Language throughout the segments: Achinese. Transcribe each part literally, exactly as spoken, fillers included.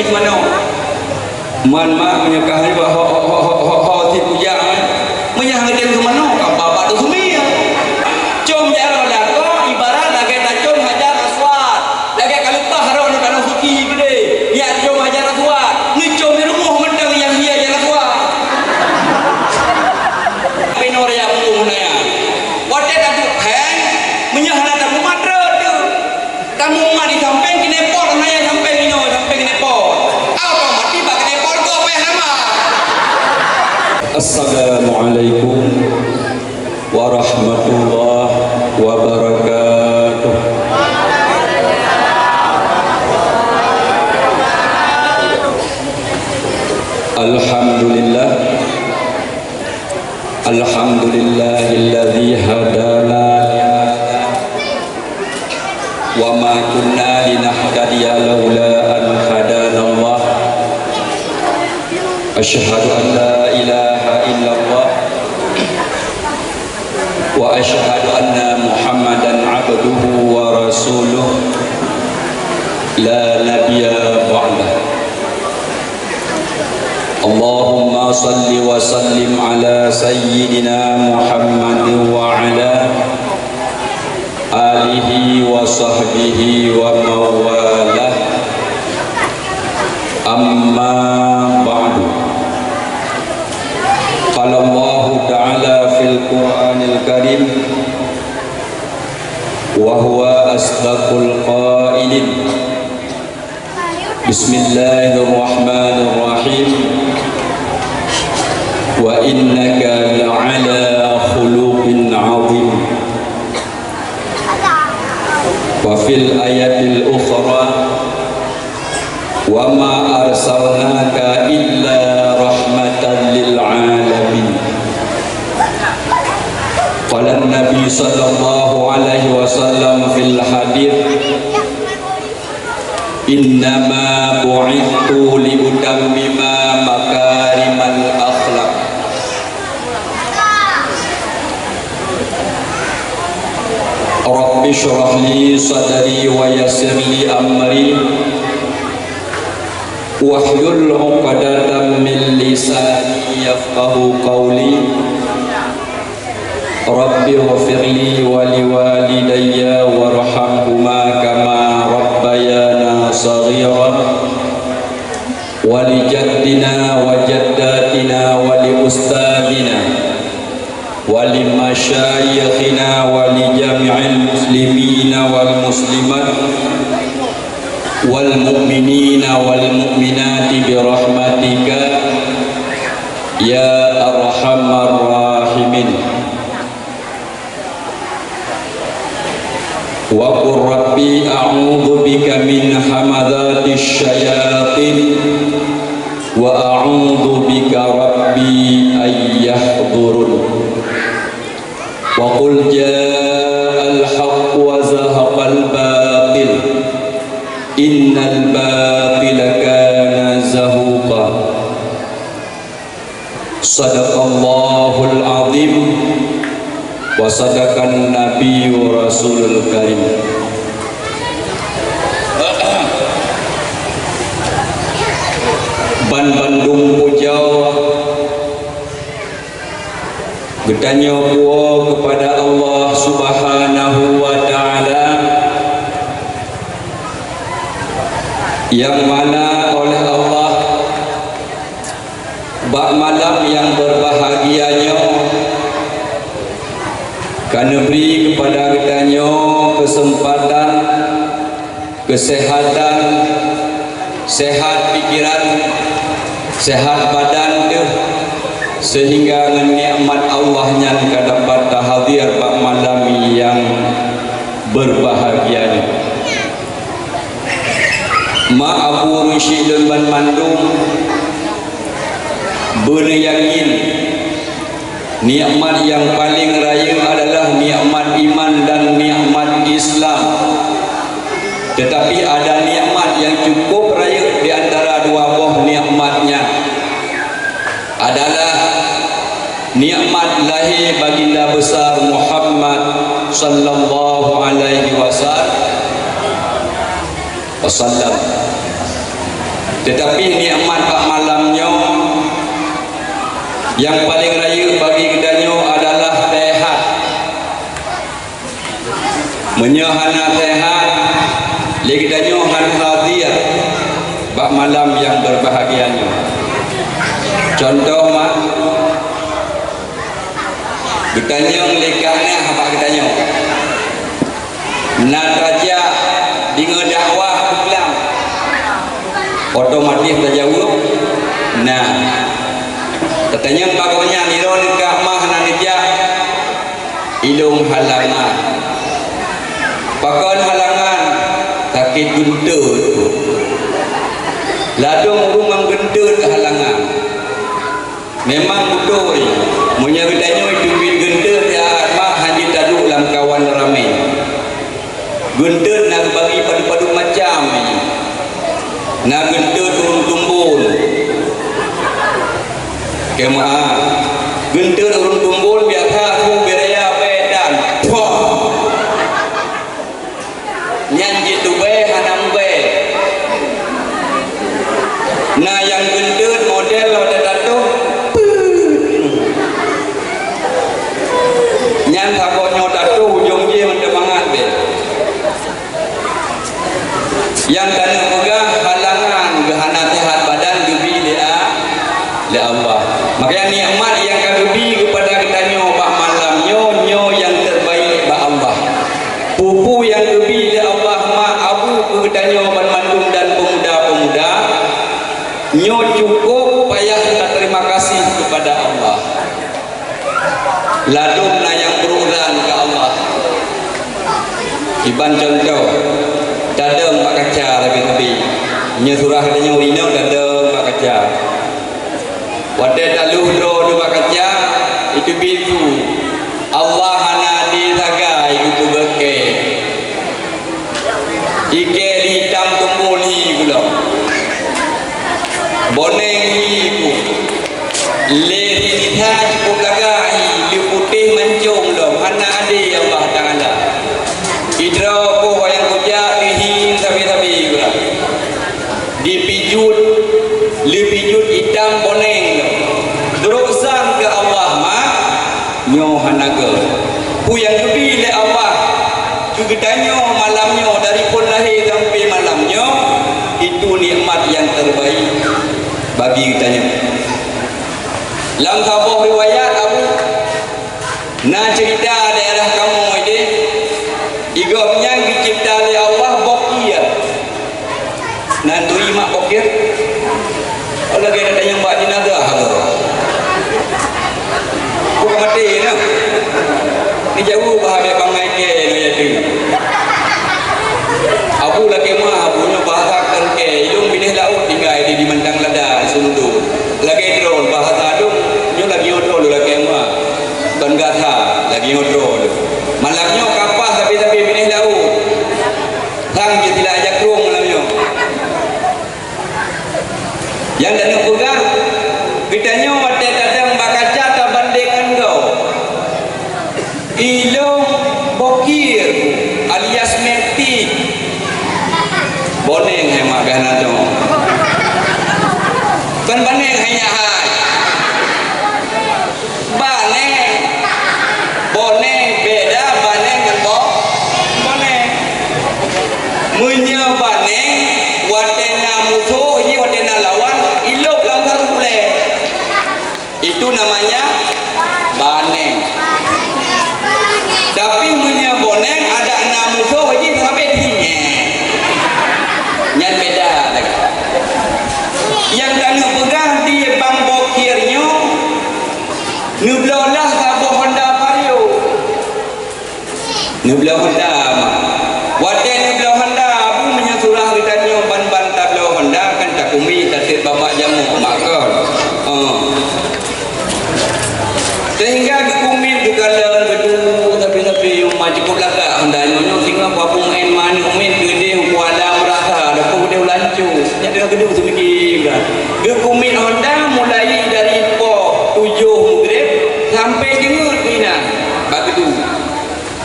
Manoe. Man mak meunyoe ka hari ho, ho, ho, ho, ho, ho, sit kujak, eh. Meunyoe hana tem seumanoe, ka babah tu sumia. Com jaroe lakoe ibarat lagèe tacom Hajar Aswad. Lagèe ka leupah rot ngon tanoh suci keudeh. Nyak com Hajar Aswad. Neucom di rumoh mantong nyang di Hajar Aswad. Tapi nuraya pun naya. Watèe taduek phèng, meunyoe hana tamumat rot tu. Tamumat di sampéng keuneuk pot, naya sampéng inoe, sampéng keuneuk pot. Otomatis bak keuneuk pot tu apa nyang nama? Assalamualaikum warahmatullahi wabarakatuh. Alhamdulillah. Alhamdulillahilladzi hadana lihadza wa ma kunna linahtadiya laula an hadanallah. Asyhadu an la ilaha illallah wa asyhadu anna Muhammadan abduhu wa rasuluh la nabiyya ba'dah. Allahumma salli wa sallim ala sayyidina Muhammad wa ala alihi wa sahbihi wa mawalah. Amma ba'du. Qala Allahu ta'ala fil Qur'anil Karim, wa huwa asdaqul qailin. Bismillahirrahmanirrahim. Wa innaka la'ala khuluqin azim. Wa fil ayatil ukhra, wa ma arsalnaka illa rahmatan lil alamin. Qala Nabi sallallahu alaihi wasallam fil hadits, "Innama bu'itsu li utammima makarimal akhlaq." Rabbi shrah li sadri wa yassir li amri wahlul 'uqdatam min lisani yafqahu qawli. Rabbi ghfirli wa liwalidayya warhamhuma kama rabbayana shaghira. Wa li jaddina wa jaddatina wa li ustadzina wa li masyayikhina wa li jami'il muslimina wal muslimat wal mu'minina wal mu'minati bi rahmatika ya arhamar rahimin. Wa qul rabbi a'udzu bika min hamazatish syayatin wa a'udzu bika rabbi an yahdurun. Wa qul ja'al haqq wa zahaqal batil, innal batila kana zahuqa. Sadaqallahul azim wa sadaqan nabiyyu rasulul karim. Ban bandum puja geutanyoe puwoe keupada Allah Subhanahu wa Ta'ala, nyang mana oleh Allah bak malam nyang beubahgia nyoe ka neubri keupada geutanyoe keuseumpatan, keuseuhatan, seuhat pikeran, seuhat badan teuh, seuhingga ngon nikmat Allah nyan ka dapat tahadhir bak malam nyang beubahgia nyoe. Ma Abu Rusyid lôn banmandum beuneuyakin, nikmat nyang paleng rayeuk adalah nikmat iman dan nikmat Islam. Teutapi ada nikmat nyang cukup rayeuk di antara dua boh nikmat nyan. Adalah nikmat lahé Baginda Besar Muhammad sallallahu alaihi wasal-, wasallam. Teutapi nikmat bak malam nyoe nyang paleng rayeuk bagi geutanyoe adalah sehat. Meunyoe hana sehat, lé geutanyoe hana hadir bak malam nyang berbahagia nyoe. Contoh mak, geutanyong lé kak nyan bak geutanyoe. Na tajak deungoe dakwah Islam, otomatis tajaweueb na. Tatanyong bak gobnyan, "Droeneuh kak mah na neujak?" "Ilôn halangan." "Pakon halangan?" "Sakét geunteut." Ladôm ureuëng nyang geunteut halangan. Memang beutôi, meunyoe geutanyoe teubiet geunteut, ya mak, hana taduek lam kawan ramé. Geunteut na geubagi padub-padub macam. Na geunteut ureuëng tumbon. Keumaha, geunteut ureuëng tumbon biasa su beuraya bée dan poh. Nyan jitubée hana mubée. Na nyang geunteut model lôn tatoh, peuet. Nyan saboh nyoe tatoh ujong jih mantong mangat bée. Nyang taneuk peugah halangan geuhana sehat badan geubi lé A-, lé Allah. Makanya nikmat nyang ka geubi keupada geutanyoe bak malam nyoe, nyoe nyang terbaik bak Allah. Peue-peue nyang geubi lé Allah mak abu keu geutanyoe banmandum dan peumuda-peumuda, nyoe cukup payah taterima kasih keupada Allah. Ladôm na nyang beurukdan keu Allah. Iban contoh, tadong bak kaca sabe-sabe. Nyoe surah geutanyoe inong tadong bak kaca. Watée talheueh droe bak kaca, iteubiet su, Allah hana adé sagai geupeubuet kée. Ikée lé itam tumbon hi gulom. Boneng hi ku. Lé rinsa cukôp lagak hi, lé putéh mancong lom, hana adé Allah Taala. Idroe poh wayang kujak dihieng sabe-sabe gula. Dipijuet, lé pijuet itam boneng lom. Durok san keu Allah mak. Nyoe hana geuh. Peue nyang geubi lé Allah keu geutanyoe malam nyoe, dari phon lahé sampai malam nyoe, itu nikmat nyang terbaik bagi geutanyoe. Lam saboh riwayat Abu, na ceurita daerah kamoe deh, di gobnyan geucebta lé Allah bokir. Nan turi mak bokir. Lagée na tanyong bak jenazah tu. Bukan maté nah. Dijaweueb bah habéh bangai kée nyoe yatim. Abu lakée meuah, Abu nyoe bahasa kon kée, ilong binéh laôt tinggai di, di Mantang Lada, di Seumeudong. Lagée droe bahasa dong, nyoe lagée nyoe droe lakée meuah. Kon gata lagée nyoe droe. Malam nyoe kapah sabe-sabe binéh laôt. Sang jeuet sila jakrong malam nyoe. Nyang taneuk peugah, geutanyoe watée tadong bak kaca tabandeng ngon gob. Ilong bokir alias metik. Boneng hai mak gah na dong. Kon boneng hai nyak hai. Baneng. Boneng beda baneng ngon bo-, boneng. Meunyoe baneng, watée na musoh jih, watée na lawan, ilok lam saboh ulée. Itu namanya baneng. Tapi meunyoe boneng, adak na musoh jih, sabe dihinyék. Nyan beda lagée. Nyang taneuk peugah di bang bokir nyoe, Neubloe lah saboh Honda Vario. Neubloe Honda, ma. Watée neubloe Honda, Abu, meunyoe surah geutanyoe ban-ban tabloe Honda, kan takumiet, tatet babah jamok, mak kon. Oh. Sehingga geukumiet geukalon, geuduek, tapi-tapi, ma, cukup lagak Honda nyoe, nyoe singoh Abu maén maneuk miet, geudeh u Kuala Merasa, dapur geudeh u Lanco. Nyan teuka geuduek seumiki, kan. Geukumiet Honda mulai dari poh tujoh Maghrib sampai deungon inan bak geudu.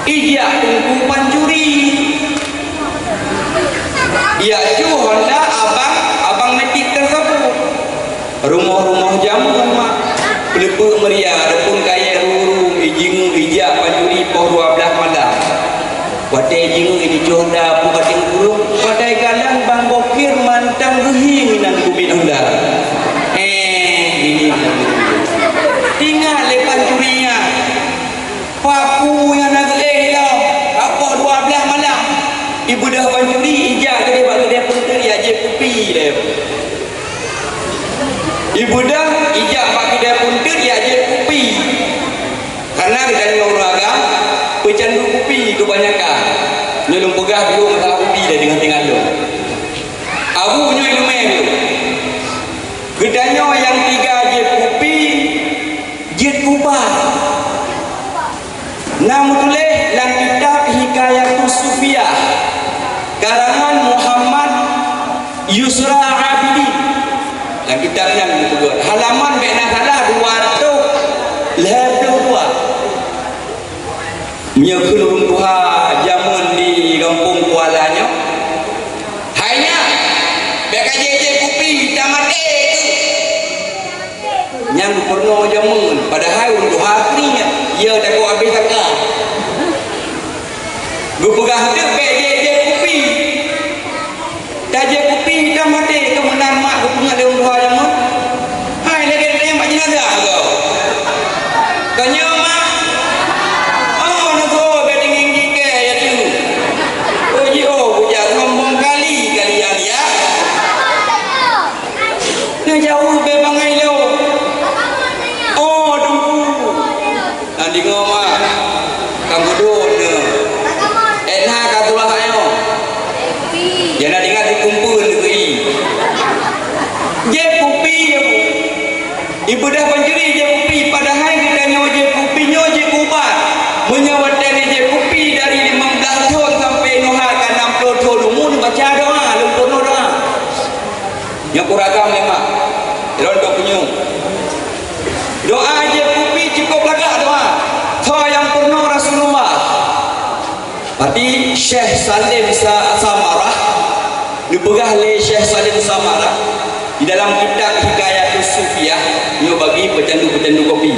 Ijak teungku pan Moh jameun mak, peuleupeuk meuria, reupon kayèe ruru, ijingeuk ijak pancuri poh dua blaih malam. Watèe ijingeuk idicoh da, peue bateng kureueng, watèe kalon bang bokir mantong geuhi ngon geubiet honda. Eh, ini. Tingat lé pancuri nyan. Paku nyang na geuéh ilong, bak poh dua blaih malam. Ibeudôh pancuri, ijak keudéh bak keudè peunteut, ijak jieb kupi lé. Ibeudôh, ijak bak keudè peunteut, ijak jieb kupi. Karena geutanyoe ureueng agam peucandu kupi keubanyakan. Nyoe lôn peugah dulu masalah kupi lé deungon tinggai lôn. Abu nyoe ileumèe lôn. Geutanyoe nyang tiga jieb kupi, jeuet kuba. Na meutuléh lam kitab Hikayatus Sufiyah, karangan Muhammad Yusra Abidin. Lam kitab nyan meutuléh, halaman bèk na salah dua ratus lhèe ploh dua. Meunyoe kheun ureueng tuha jameun di gampông Kuala nyoe, hai nyan, bèk ka jieb-jieb kupi, tamaté keuh. Nyan geupeureunoe jameun, padahai ureueng tuha keuneuk, ya takot abéh zakat. Geupeugah teuk bèk jieb-jieb kupi. Tajieb kupi hitam maté keuh meunan mak geupeungeut lé ureueng tuha jameun. Hai lagèe teurimong bak jeunazah keuh. Tanyoe mak. Oh, neuko bèk tinggi-tinggi kèe ya tu. Oh, jiôh bujang sombong kali, kali nyan ya. Neujaweueb bèk bangai lôn. Oh, Teungku. Nyan deungö mak. Ka meudon nyoe. Éh na ka tulah nyoe. Nyang na deungö sikumpeuen keu i. Jieb kupi, ibeudôh pancuri jieb kupi, padahai geutanyoe jieb kupi nyoe jeuet keu ubat. Meunyoe watèe neujieb kupi dari limong blaih thôn sampai nyoe ka nam ploh thôn umu, neubaca doa, lôn peurunoe doa. Nyang ureueng agam lé mak, lôn dok punyueng. Doa jieb kupi cukôp lagak doa. Soe nyang peurunoe Rasulullah? Berarti Syekh Salim Sa-, Samarah, neupeugah lé Syekh Salim Samarah di dalam kitab Hikayatus Sufiyah, nyoe bagi peucandu-peucandu kopi.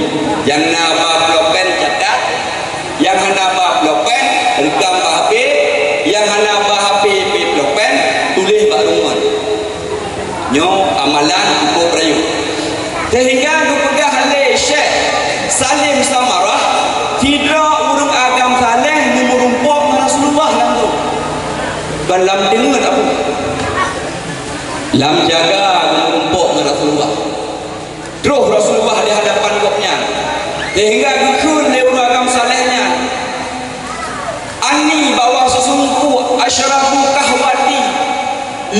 Nyang na ba pulpen catat, nyang hana ba pulpen reukam bak H P, nyang hana ba H P pulpen tuléh bak rumoh. Nyoe amalan cukôp rayeuk. Sehingga geupeugah lé Syekh Salim Samarah, sidroe ureueng agam saleh neumeurumpok ngon Rasulullah lam tu. Bukan lam teungeut apa. Lam jaga neumeurumpok ngon Rasulullah. Troh Rasulullah di hadapan gobnyan. Sehingga geukheun lé ureueng agam saleh nyan, "Anni, bahwa sesungguhku, asyrabu kahwati,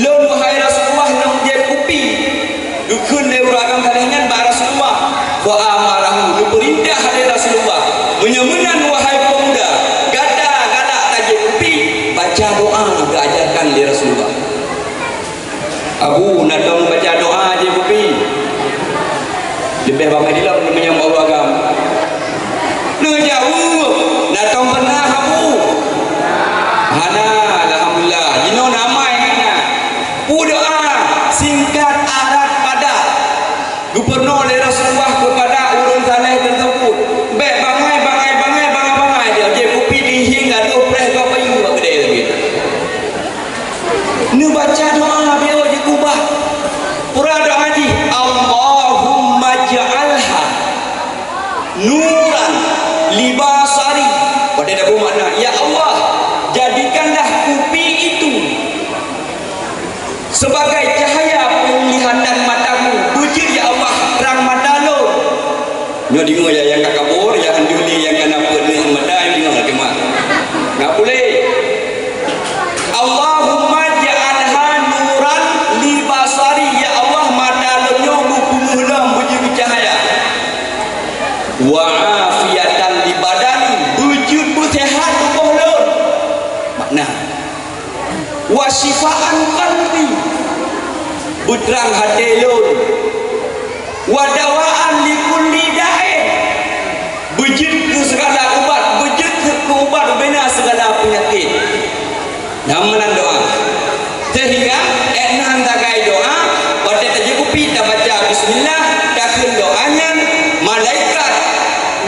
lôn, wahai Rasulullah, lôn jieb kupi." Geukheun lé ureueng agam saleh nyan bak Rasulullah. Fa amarahu, geupeurintah lé Rasulullah, "Meunyoe meunan, wahai pemuda, gata galak tajieb kupi, baca doa," geuajarkan lé Rasulullah. Abu, na tom baca doa jieb kupi. Leubeh bangai dilom meunyoe bak ureueng agam. Neujaweueb, na tom pernah, Abu? Hana, alhamdulillah. Jinoe na amai hana. Peue doa singkat, arat, padat. Geupeureunoe lé Rasulullah keupada ureueng saleh teuseubut. Bèk bangai, bangai, bangai, bangai, bangai. Dia jieb kupi, dihieng, gadoh, preh, gob, bayeue bak keudè lagèe nyan. Neubaca doa bèk jeuet keu ubat. Peue doa jih, "Allahumma ja'alha nuran li basari." Watèe tapeue makna, "Ya Allah, jadikanlah kupi itu sebagai cahaya penglihatan mataku." Beujeuet, "Ya Allah, trang mata lôn." Nyoe deungoe ya, nyang ka kabur, nyang hana lé, nyang ka na peuet neuk mata, nyoe deungoe teuma. Ngap ulèe. "Allahumma ja'alha nuran li basari." Ya Allah, mata lôn nyoe beupeungeuh lom, beujeuet cahya. "Wa afiatan li badani," beujeuet beuseuhat tuboh lôn. Makna, "Wa syifaan qalbi," beutrang até lôn. "Wa dawaan li kulli da'in," beujeuet keu sigala ubat, beujeuet keu ubat ubena sigala peunyakét. Nyan meunan doa. Sehingga, eh, nyan sagai doa, watèe tajieb kupi tabaca bismillah, Doa nyan, malaikat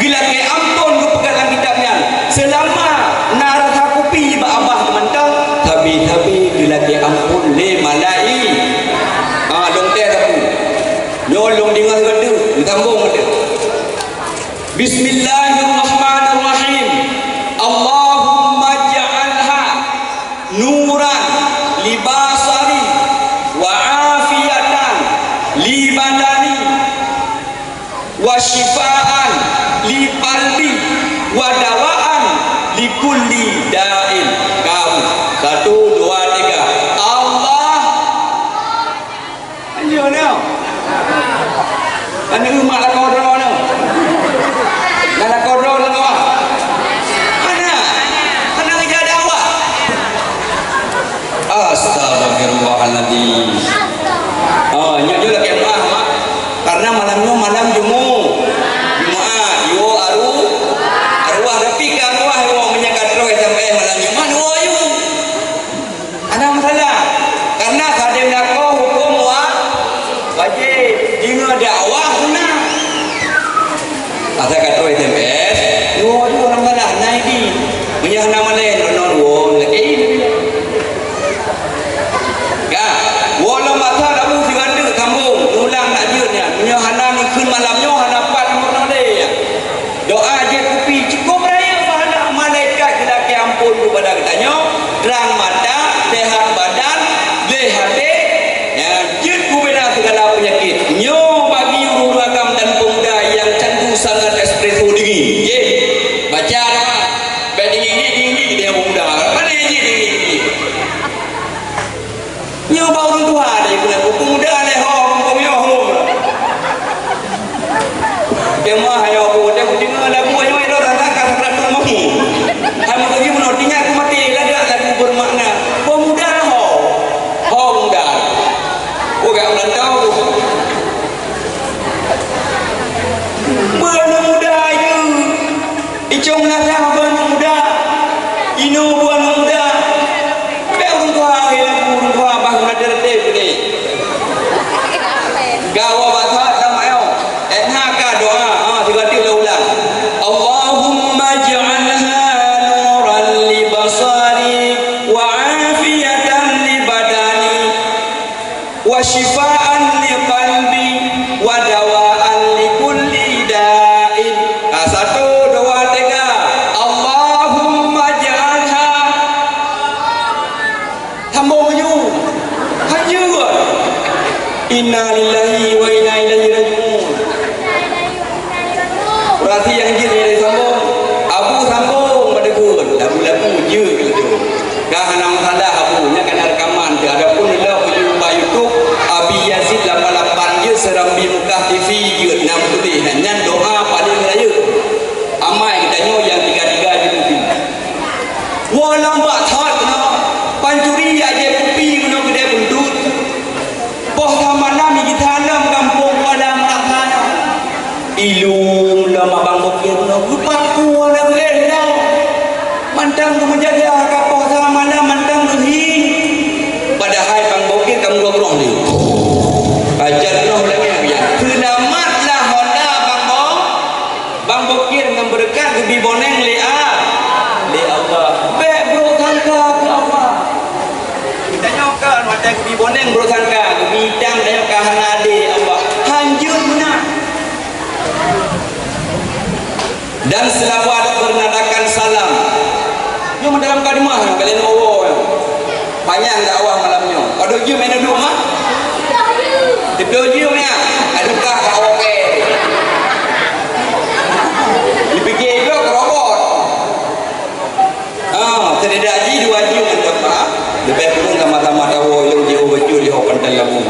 geulakée amphon geupeugah lam kitab nyan, seulama na rasa kupi bak babah mantong, sabe-sabe geulakée amphon lé malai-, ah, lôn teuh sapeue. Nyoe lôn deungoe sigoe teuk, geusambong teuk. Bismillahirrahmanirrahim. Allahumma ja'alha nuran li basari wa afiyatan li badani wa syifaan li qalbi wa dawaan li kulli da'in. Kau, satu, dua, tiga. Allah. Ayo, nyoe. Aneuk mak lakoe droe nyoe. Dah lakoe droe nyoe. Hana. Hana geujak dakwah. Astagfirullahaladzim. Oh, nyoe jeuet lakée meu'ah, Mak. Karena malam nyoe malam Jumu-, Jumaat, jiwoe aru-, aruwah, tapi ka aruwah jiwoe meunyoe ka troh S M S malam Jumaat, jiwoe aju. Hana masalah. Karena sadang lakoe huköm wa-, wajéb. Deungoe dakwah sunat. Asai ka troh S M S, jiwoe aju hana masalah, na idin. Meunyoe hana malée, droeneuh woe lakée. Ka, woe lom masa lalu sigoe teuk sambong, ulang nak jeuet nyan. Meunyoe hana meukeun malam nyoe, hana pat uroe nyoe lé nyan. Doa jeuet kupi cukôp rayeuk pahala, malaikat geulakée amphon keupada geutanyoe, trang mata, seuhat badan, gleh até, nyang jeuet bubena sigala peunyakét. Nyoe bagi ureuëng agam dan pemuda nyang candu sangat espresso dingin. Jih, baca doa. Bék dingin-dingin, dingin-dingin, dia pemuda. Mana jih dingin-dingin? Nyoe bak ureuëng tuha deh, peue muda lé ho, mumpung nyoe ho. Jeumaah nyoe, peue teuh kudeungoe lagu nyoe, lôn rasa ka sakratul maut. Hai meutuju meunoe, teungoh kumaté, lagak lagu bermakna. Peue muda ho, ho muda. Peue gak meurantau tu. Peue muda, yue. Icong ladang beuh aneuk muda, inoe beuh aneuk muda. Bék ureuëng tuha, hai lagu ureuëng tuha, bah guna teureutée keuneuk. Gawa basa sama nyoe. Eh, na ka doa, ha, tiga kali ulang. Allahumma ij'alha nuran li basari wa afiyatan li badani. Wa syifaan li qalbi, wa dawaan li kulli da'in. Ka satu, dua, tiga. Allahumma ja'alha. Sambung laju. Lanjut. Inna lillahi wa inna ilaihi raji'un. Berarti nyang jeuet nyan sambong. Abu sambong bak deukun. Lagu-lagu jeuet keu laju. Ka hana masalah Abu, nyan ka na rekaman teuh. Adapun lôn bak YouTube, Abi Yazid lapan lapan jeuet, Serambi Mekah T V jeuet, na meutuléh. Nyan doa paleng rayeuk. Amai geutanyoe nyang tiga-tiga jeuet kupi. Woe lom bak thot keunoe, pancuri aje kupi keunoe keudè buntut. Poh sa malam jiteuka lom gampông Padang Laksa. Ilung lom abang bukét nyoe geupaku aneuk geuh nyoe. Mantong geumeujaga ka poh sa malam mantong geuhi. Padahai bang bukét ka meugroh-groh lé. Ka jeuet nyoe lagèe nyan. Seulamat lah honda bang bo-, bang bukét ngon beureukat geubi boneng lé A-, lé Allah. Bèk brôk sangka keu Allah. Tanyoe ka watèe geubi boneng brôk sangka, geubi itam tanyoe ka hana adé Allah. Hanjeuet meunan. Dan selawat bernadakan salam. Nyoe dalam kalimah nyoe, kalian woe nyoe. Panyang dakwah malam nyoe. Padub jeuem nyan duek mah? Siplôh jeuem nyan. Aduh, ka, ka oke. Dipikir juga ke robot. Ah, teudedak jih dua jeuem ngon teuma, leubeh kureueng tamah-tamah tawoe lôn jiôh bacut lé ho pantai labu.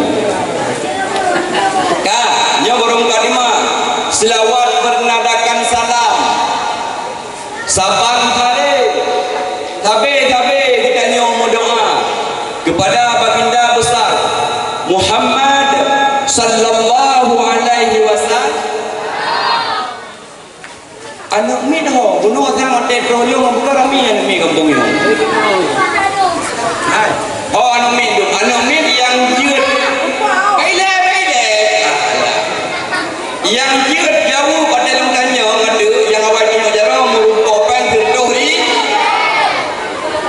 Ka, nyoe baru mukadimah. Selawat bernadakan salam. Saban hari, sabe-sabe geutanyoe meudoa kepada Baginda Besar Muhammad sallallahu alaihi wasallam. Aneuk miet ho, bunoe sang watèe troh lôn buka ramé aneuk miet gampông nyoe. Hai, ho aneuk miet tu, aneuk miet nyang jeuet. Bailèe, bailèe. Alah. Nyang jeuet jaweueb watée lôn tanyong ngon teuk, nyang awai tunyok jaroe meurumpok péng sireutôh ri-,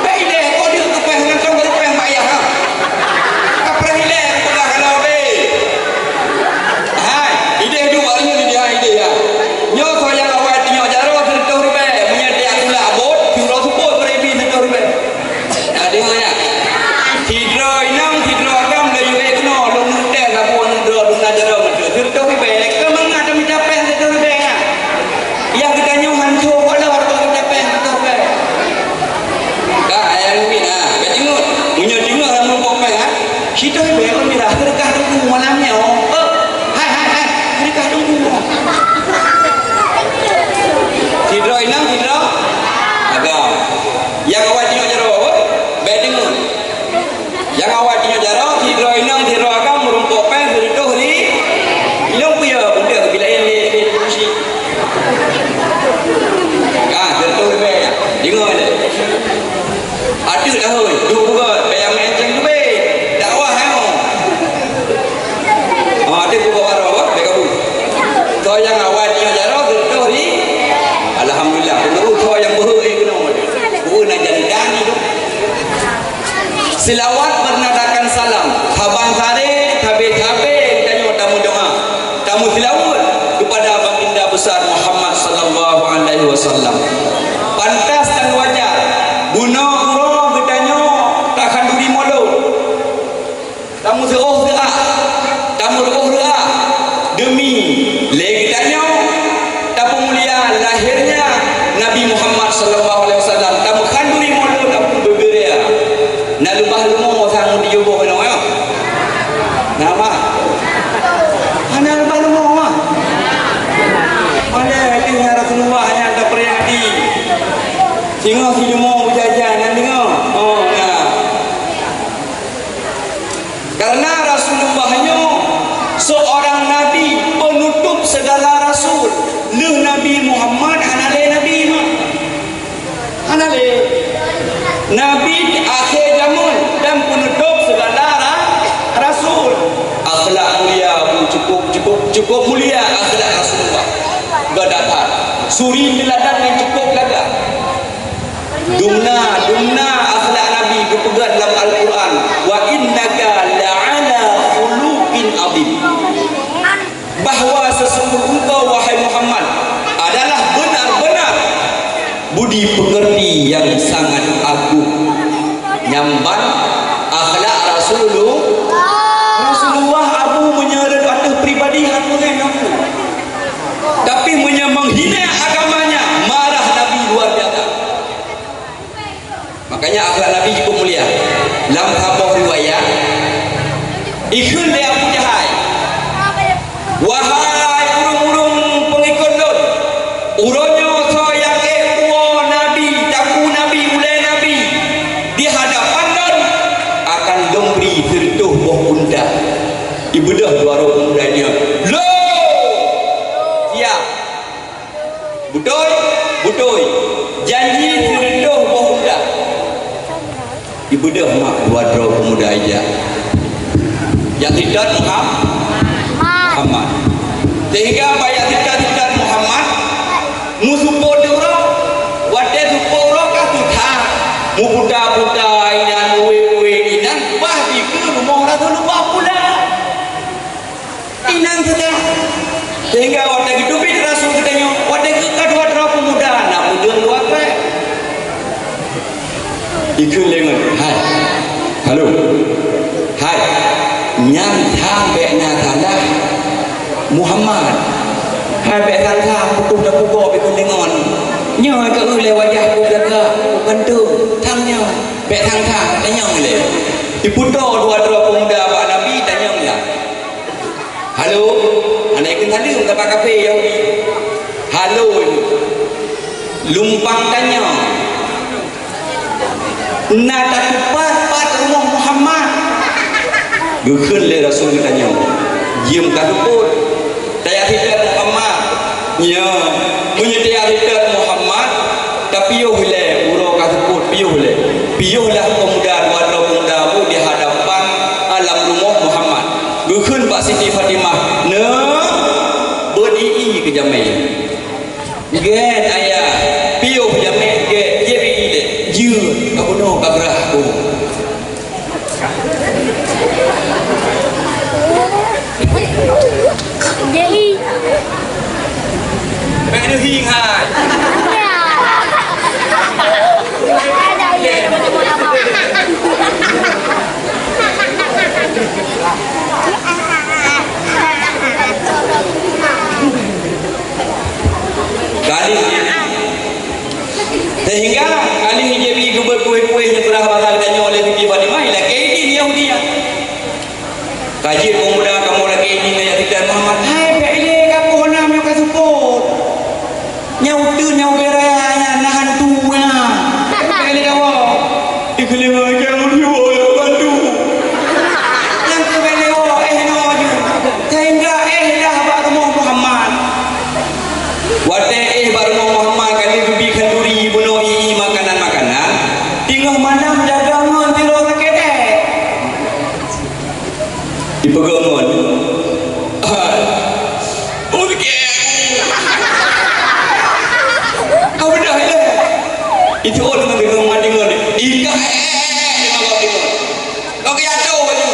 Bèk idéh, kok deuh keu péng, ngon tom keu péng bak yah, ha? Kapreh ilée peugah kalau bèk. Hai, idéh duek nyoe idéh, hai, idéh, ya. Nyoe soe nyang awai tunyok jaroe sireutôh ribèe, meunyoe tiak tulak bot, siuroe seupôt bri bit sireutôh ribèe. Nah, deungoe nyan. Sidroe inong, sidroe agam, laju ék keunoe, lôn neuteh saboh ngon droe, lôn na jaroe meuteuk. Sireutôh ribèe, keu mangat tamita péng sireutôh ribèe nyan. Yah geutanyoe hanco bak lheueh bak geucapée, beutôi bèk. Ka, ayah nyan, ha, ka deungoe. Meunyoe deungoe lam rumpok péng, ha. Sitoh bèk, oh, mirah, seudeukah teungku malam nyoe. Oh, hai, hai, hai, seudeukah teungku. Sidroe inong, sidroe agam. Nyang awai tunyok jaroe, oh, bèk deungoe. Nyang awai tunyok jaroe, sidroe inong, sidroe agam, meurumpok péng, sireutôh ri-, inong peue ya, beude, bila ya, ya, ya, ya, ya. Ka, sireutôh ribèe, ya. Deungoe lé. Ateueh dah, hôi, duek bugot, bèk nyang meuenceng tubé. Dakwah, ya. Oh, ateueh bugot baroe, bèk kabu. Soe nyang awai tunyok jaroe, sireutôh ri-, Alhamdulillah, peue soe nyang beuhe, eh, keunoe. Peue na jantan tu. Seulaweuet beunadakan salam, saban saré, sabé-sabé geutanyoe tameudoa, tameuseulaweuet keupada Baginda Besar Muhammad sallallahu alaihi wasallam. Pantas dan wajar, bunoe uroe geutanyoe takhanduri mulod, tameusiôh siat, tameureuôh reuah, deumi lé geutanyoe tapeumulia lahirnya Nabi Muhammad sallallahu alaihi wasallam, tameukhanduri mulod, tapeubeuria. Na leubah leumo sang di juboh inoe, ya? Na, Mak? Hana leubah leumo, Mak? Pandai hati ngon Rasulullah nyang tapeuriati. Singoh si leumo beujajan, na deungoe? Oh, na. Karena Rasulullah nyoe seorang nabi, penutup segala rasul. Lheueh Nabi Muhammad hana lé nabi, Mak. Hana lé. Nabi akhé jameun dan penutup segala ra-, rasul. Akhlak mulia, cukup, cukup, cukup mulia akhlak Rasulullah. Geudapat suri teuladan nyang cukup lagak. Dumna, dumna akhlak Nabi geupeugah lam Al-Quran, "Wa innaka la'ala khuluqin adzim." Bahwa sesungguh engkau, wahai Muhammad, adalah benar-benar budi pekerti yang sangat agung. Nyan ban akhlak Rasulullah. Rasulullah Abu meunyeureuet ateueh pribadi hana meungen Abu. Tapi meunyoe menghina agamanya, marah Nabi luar biasa. Makanya akhlak Nabi cukup mulia. Lam saboh riwayat, ikheun lé Abu Jahal, "Wahai ureuëng-ureuëng peungikot lôn, uroe nyoe soe nyang ék puwoe Nabi, takue Nabi, ulée Nabi di hadapan lôn, akan lôn bri sireutôh boh unta." Ibeudôh dua droe peumuda nyan. Lo! Siap! Beutôi? Beutôi. Janji sireutôh boh unta. Ibeudôh mak dua droe peumuda ija. Jak sitat Muham-, Muhammad. Sehingga bak jak sitat-sitat Muhammad, meuseupôt uroe, watée seupôt uroe ka susah. Meuputa-puta inan, uwe-uwe inan, bah dikeue rumoh Rasulullah pula. Inan saja. Sehingga watée geuteubiet Rasul geutanyoe, watée geuka dua droe peumuda na peudeueng luwa trek. Ikheun lé ngon, "Hai. Halo. Hai. Nyan thang bék na salah Muhammad. Hai bék salah putôh dan pugok ikheun lé ngon. Nyoe keu lé wajah ku gagak, ku kantong. Thang nyoe. Bék thang-thang, tanyong lé." Iputôh dua droe peumuda bak Nabi, tanyong lah. "Halo, aneuk keu saleuem keu bak kafé Yahudi." "Halo, lumpang tanyoe. Na tatupat pat rumoh Muhammad?" Geukheun lé Rasul geutanyoe, "Jeuem ka seupôt." Tajak sitat Muhammad. Nyoe, meunyoe tajak sitat Muhammad, tapiôh lé uroe ka seupôt, piôh lé. Piôh lah peumuda, dua droe peumuda bu di hadapan alam rumoh Muhammad. Geukheun bak Siti Fatimah, "Neuk, beuet Jamé. Gét ayah, piôh jamé gét, J B I lé. Jeuet, ka bunoe ka grah aku. J I. Bèk neuhieng hai. Ya. Ada ya, ada macam mana mau? Gadis J B I. Sehingga kali J B I geubeuet kueh-kueh nyeukeurah basa geutanyoe oleh Siti Fatimah, ilakée idin Yahudi nyan. Ka jeuet pemuda kamoe lakée idin ayah Sultan Muhammad. Hai, bèk ilée ka poh nam nyoe ka seupôt. Nyang uteuen nyang ubé raya nyan na hantu nyan. Bèk ilée dawa. Ikeuleumah nyang uteuen nyan hantu. Nyang keu bèk ilée woe, eh, noe ju. Sehingga eh dah bak rumoh Muhammad. Watée éh bak rumoh Muhammad ka lheueh geubi khanduri bunoe ié makanan-makanan, teungoh malam jaga ngon sidroe sakét éh. Ipeugah ngon, "Hai, oh sakét aku. Ka beudôh ilée." Itu orang ngon deungon, ngon deungon, "Ika éh, éh, éh, éh, éh, éh." Kau keuyak toh baju.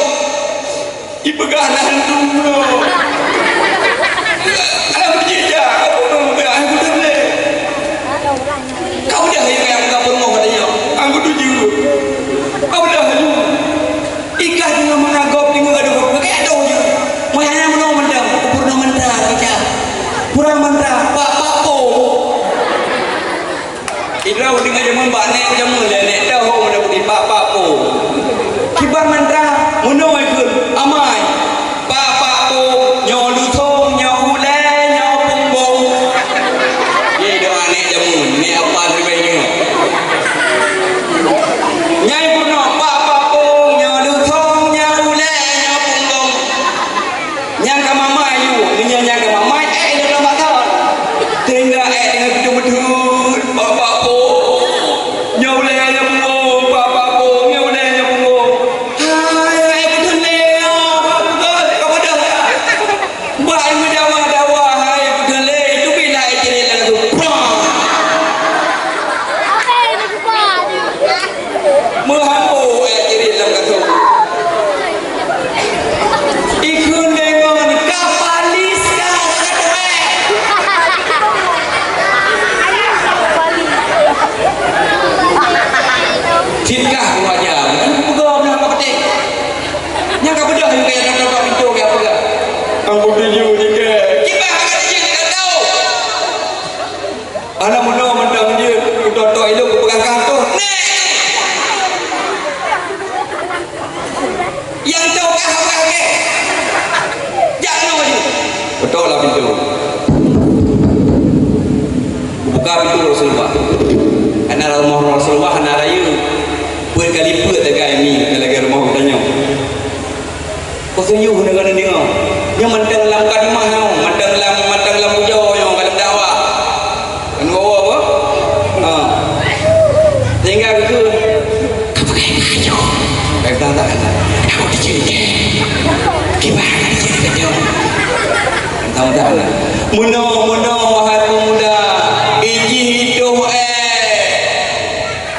Ipeugah na hantu nyoe. Alah beujijak, apa nyoe? Ai kuteuk lé. Kau dah yang yang ka peurumoh katanya. Aku tuju. Kau dah laju. Ikah dengan mengagop dengan gaduh. Pakai aduh je. Moyang yang menang mendam. Pura mantra kita. Pura mantra. Pak, pak, po. Idroe deungon jameun bak nèk jameun lé nèk teuh ho meunan budi pak-pak po. Kiban mantra meunoe kheun amai. Pak-pak po, nyoe luthong, nyoe ulée, nyoe punggong. Ye doa nèk jameun, nèk apa leubeh nyoe. Nyai peurunoe, pak-pak po, nyoe luthong, nyoe ulée, nyoe punggong. Nyang ka mamai yue, meunyoe nyang ka mamai, ék inong lam baton. Sehingga ék deungon beutôi-beutôi, "Bapak po, nyoe ulée nyang punggong, Bapak po, nyoe ulée nyang punggong." Hai, hai, beutôi lé, oh, beutôi, ka bodoh ya. Bah, ilmu dawa-dawa, hai, beutôi lé, itu bila ék jadi langsung, prang. Apa yang dibuat? Meuhambo ék jirit lam gasong. Ikheun deungon kapalis ka katuek. Cit kah dua jam, kan peugah meunan bak peuteh. Nyang ka beudôh nyang kaya tok-tok pintoe kaya peugah. Aku tuju jike. Kiban hana jih ka tau. Aneuk muda mantong jeuet, keu toto ilong, keu peugah kah toh, "Nèk!" Nyang toh kah, peugah kèe. Jak nyoe jeuet. Beutôi lah pintoe. Kubuka pintoe Rasulullah. Karena rumoh Rasulullah hana rayeuk. Peuet kali peuet tagai mi, lagèe rumoh geutanyoe. Peusuyuh deungon-deungon. Nyoe mantong lam mukadimah nyoe, mantong lam, mantong lam ujoe nyoe, ka lam dakwah. Kan bawa apa? Ha. Sehingga geukheun, "Ka pakai baju." Ka tang-tang. "Aku dijeuet." Kiban ka dijeuet keu nyoe. Tang-tang. Meunoe, meunoe, wahai pemuda, ijih itoh, eh.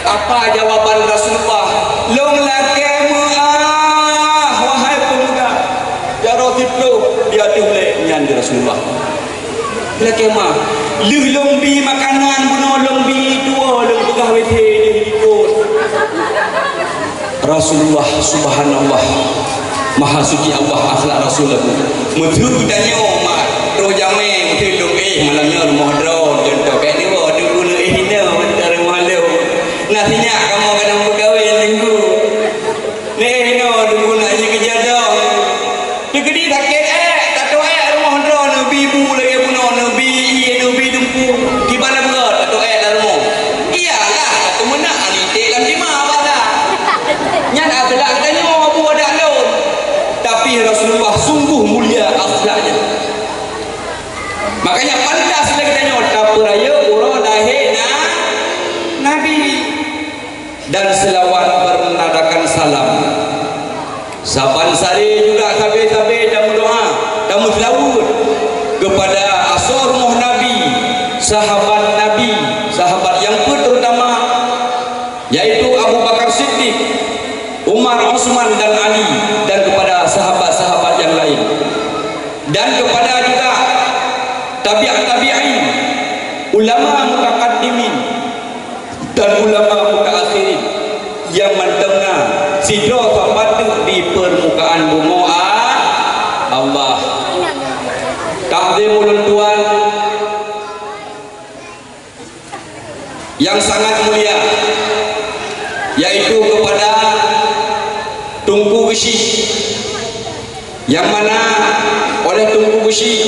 Apa jawaban Rasulullah? "Lôn lakèe meu'ah, wahai peumuda." Jaroe siplôh di ateueh lé nyan di Rasulullah. Lakèe meu'ah. Lheueh lôn bi makanan bunoe, lôn bi tuwoe, lôn peugah W C deuh likot. Rasulullah, subhanallah. Maha suci Allah akhlak Rasul lagu. Meuteuk tanyoe mat, roh jamé meuteuk lôn éh malam nyoe rumoh droe, contoh bèk neuwoe teungku neuéh inoe mantong rumoh lôn. Nah sinyak kamoe kadang beukawén teungku. Neuéh inoe teungku nak jikeujadong. Teukeudi sakét ék, tatoe ék rumoh droe neubi bu lagèe bunoe, neubi ié, neubi teungku. Kiban na beurot tatoe ék lam rumoh. Iyalah, tateumeunak aneuk lam tima basa. Nyan akhlak geutanyoe bu adak lôn. Tapi Rasulullah sungguh mulia akhlaknya. Makanya pantas lé geutanyoe tapeurayeuk uroe lahé na-, Nabi. Dan selawat bernadakan salam. Saban saré juga sabe-sabe tameudoa, tameuseulaweuet kepada asoe rumoh sahabat Nabi, sahabat yang terutama, yaitu Abu Bakar Siddiq, Umar, Utsman, dan Ali, dan kepada sahabat-sahabat yang lain, dan kepada juga tabi' tabi'in, ulama mutaqaddimin, dan ulama mutaakhirin nyang mantong na sidroe sapat di permukaan bumoe Allah. Takzim ulôn tuan yang sangat mulia, yaitu kepada Teungku Geuchik. Nyang mana oleh Teungku Geuchik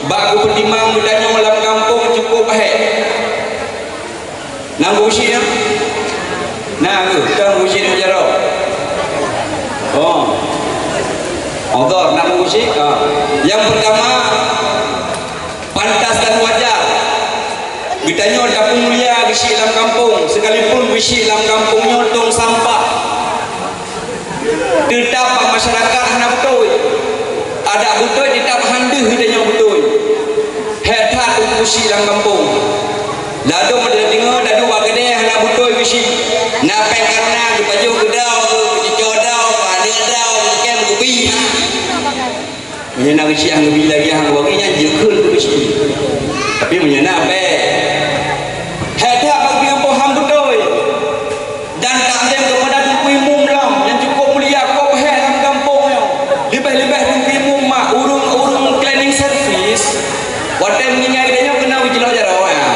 bak geupeutimang geutanyoe lam gampông cukup hék. Na Teungku Geuchik na? Na, Teungku Geuchik na jaroe. Oh. Odor, na Teungku Geuchik? Ah. Nyang pertama, pantas dan wajar geutanyoe tapeumulia Geuchik lam gampông, sekalipun Geuchik lam gampông nyoe tông sampah. Teutap bak masyarakat hana beutôi. Adak beutôi teutap han deuh geutanyoe beutôi. Hék that Teungku Geuchik lam gampông. Ladôm tadeungoe taduek bak keudè hana beutôi Geuchik. Na péng kareuna geupajoh keu dawa, geucicok dawa, geupaneuk dawa, geukém geubi. Meunyoe na Geuchik nyang geubi lagèe nyang geubi nyan jeuet kheun keu Geuchik. Tapi meunyoe na bèk. Hék that bak gampông han beutôi. Dan takzim keupada Teungku Imum lom nyang cukup mulia, kop hék lam gampông nyoe. Leubeh-leubeh Teungku Imum mak ureueng-ureueng cleaning service. Watèe meuninggai geutanyoe keunan geucilok jaroe, ya.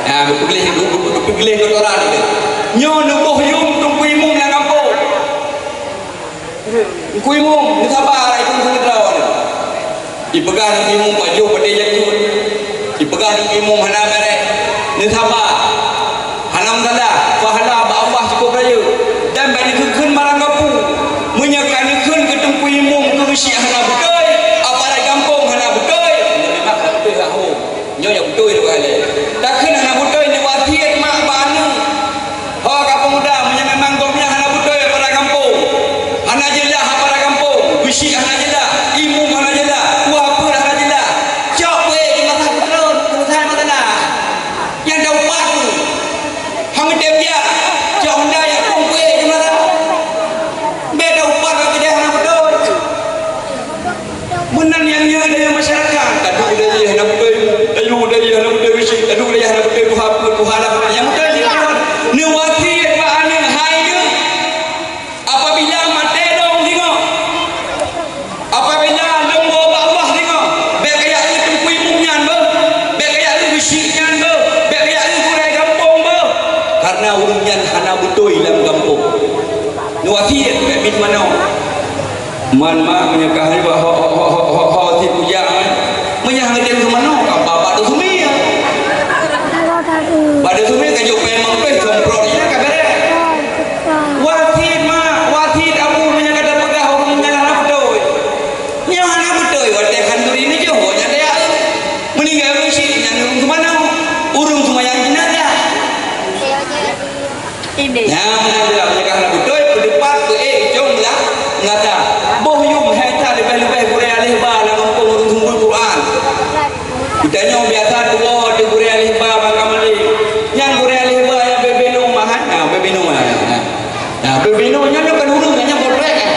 Ya, geupeugleh, geupeugleh kotoran. Nyoe neuboh yum Teungku Imum lam gampông. Teungku Imum, neusaba, ikheun keu droeneuh. Ipeugah Teungku Imum pajoh padé jakeuet. Ipeugah Teungku Imum hana bèrèh. Neusaba. Hana masalah, pahala bak Allah cukup rayeuk. Dan bèk neukheun-kheun barang gapu. Meunyoe ka neukheun keu Teungku Imum, keu Geuchik hana beutôi, aparat gampông hana beutôi, nyoe memang hana beutôi lam hom. Nyoe nyang beutôi dua kali. Takheun hana beutôi, neuwasiet mak bak aneuk. Ho ka peumuda, meunyoe memang gobnyan hana beutôi aparat gampông, hana jeulaih aparat gampông, Geuchik hana jeulaih, Imum hana jeulaih, tuha peuet hana jeulaih, cok peuet di masa peutrön, selesai masalah. Nyang taupat tu, hana tem dia, cok honda nyang pông peuet di masa. Bèk taupat bak keudè hana beutôi. Meunan nyang nyoe dari masyarakat. Taduek dari hana beutôi, taduek dari hana beutôi Geuchik, taduek dari hana beutôi tuha peuet, tuha lapan. Nyang beutôi di tuan. Neuwasiet bak aneuk hai nyoe. Apabila maté lôn singoh. Apabila lôn woe bak Allah singoh. Bèk kajak eu Teungku Imum nyan beuh. Bèk kajak eu Geuchik nyan beuh. Bèk kajak eu gurèe gampông beuh. Karena ureueng nyan hana beutôi lam gampông. Neuwasiet bèk bin manoe. Man mak meunyoe ka hai bak ho, ho, ho, ho, ho, ho, sit kujak, eh. Meunyoe hana tem seumanoe, ka ba, bak dusumi, ya. Bak dusumi ka jok pèng mampéh, semprot, ya, ka bèrèh. Wasiet, mak, wasiet abu meunyoe ka tapeugah ureueng nyan hana beutôi. Nyoe hana beutôi, watèe khanduri neujok, nyan daya. Meuninggai ureueng chik, nyan ureueng seumanoe. Ureueng seumayang jenazah. Nyan meunan juga meunyoe ka hana beutôi, peudeupat, peuék, icong, meulah, meulata. Boh yum hai that leubeh-leubeh gurèe aléh ba lam gampông ureueng seumeubeuet Quran. Geutanyoe biasa tuwoe ateueh gurèe aléh ba bak kamoe lé. Nyang gurèe aléh ba nyang bèe-bèe nyoe meuhan, ha, bèe-bèe nyoe, ha, ha. Nah, bèe-bèe nyoe nyan kan ureueng, nyan boh trek, ha.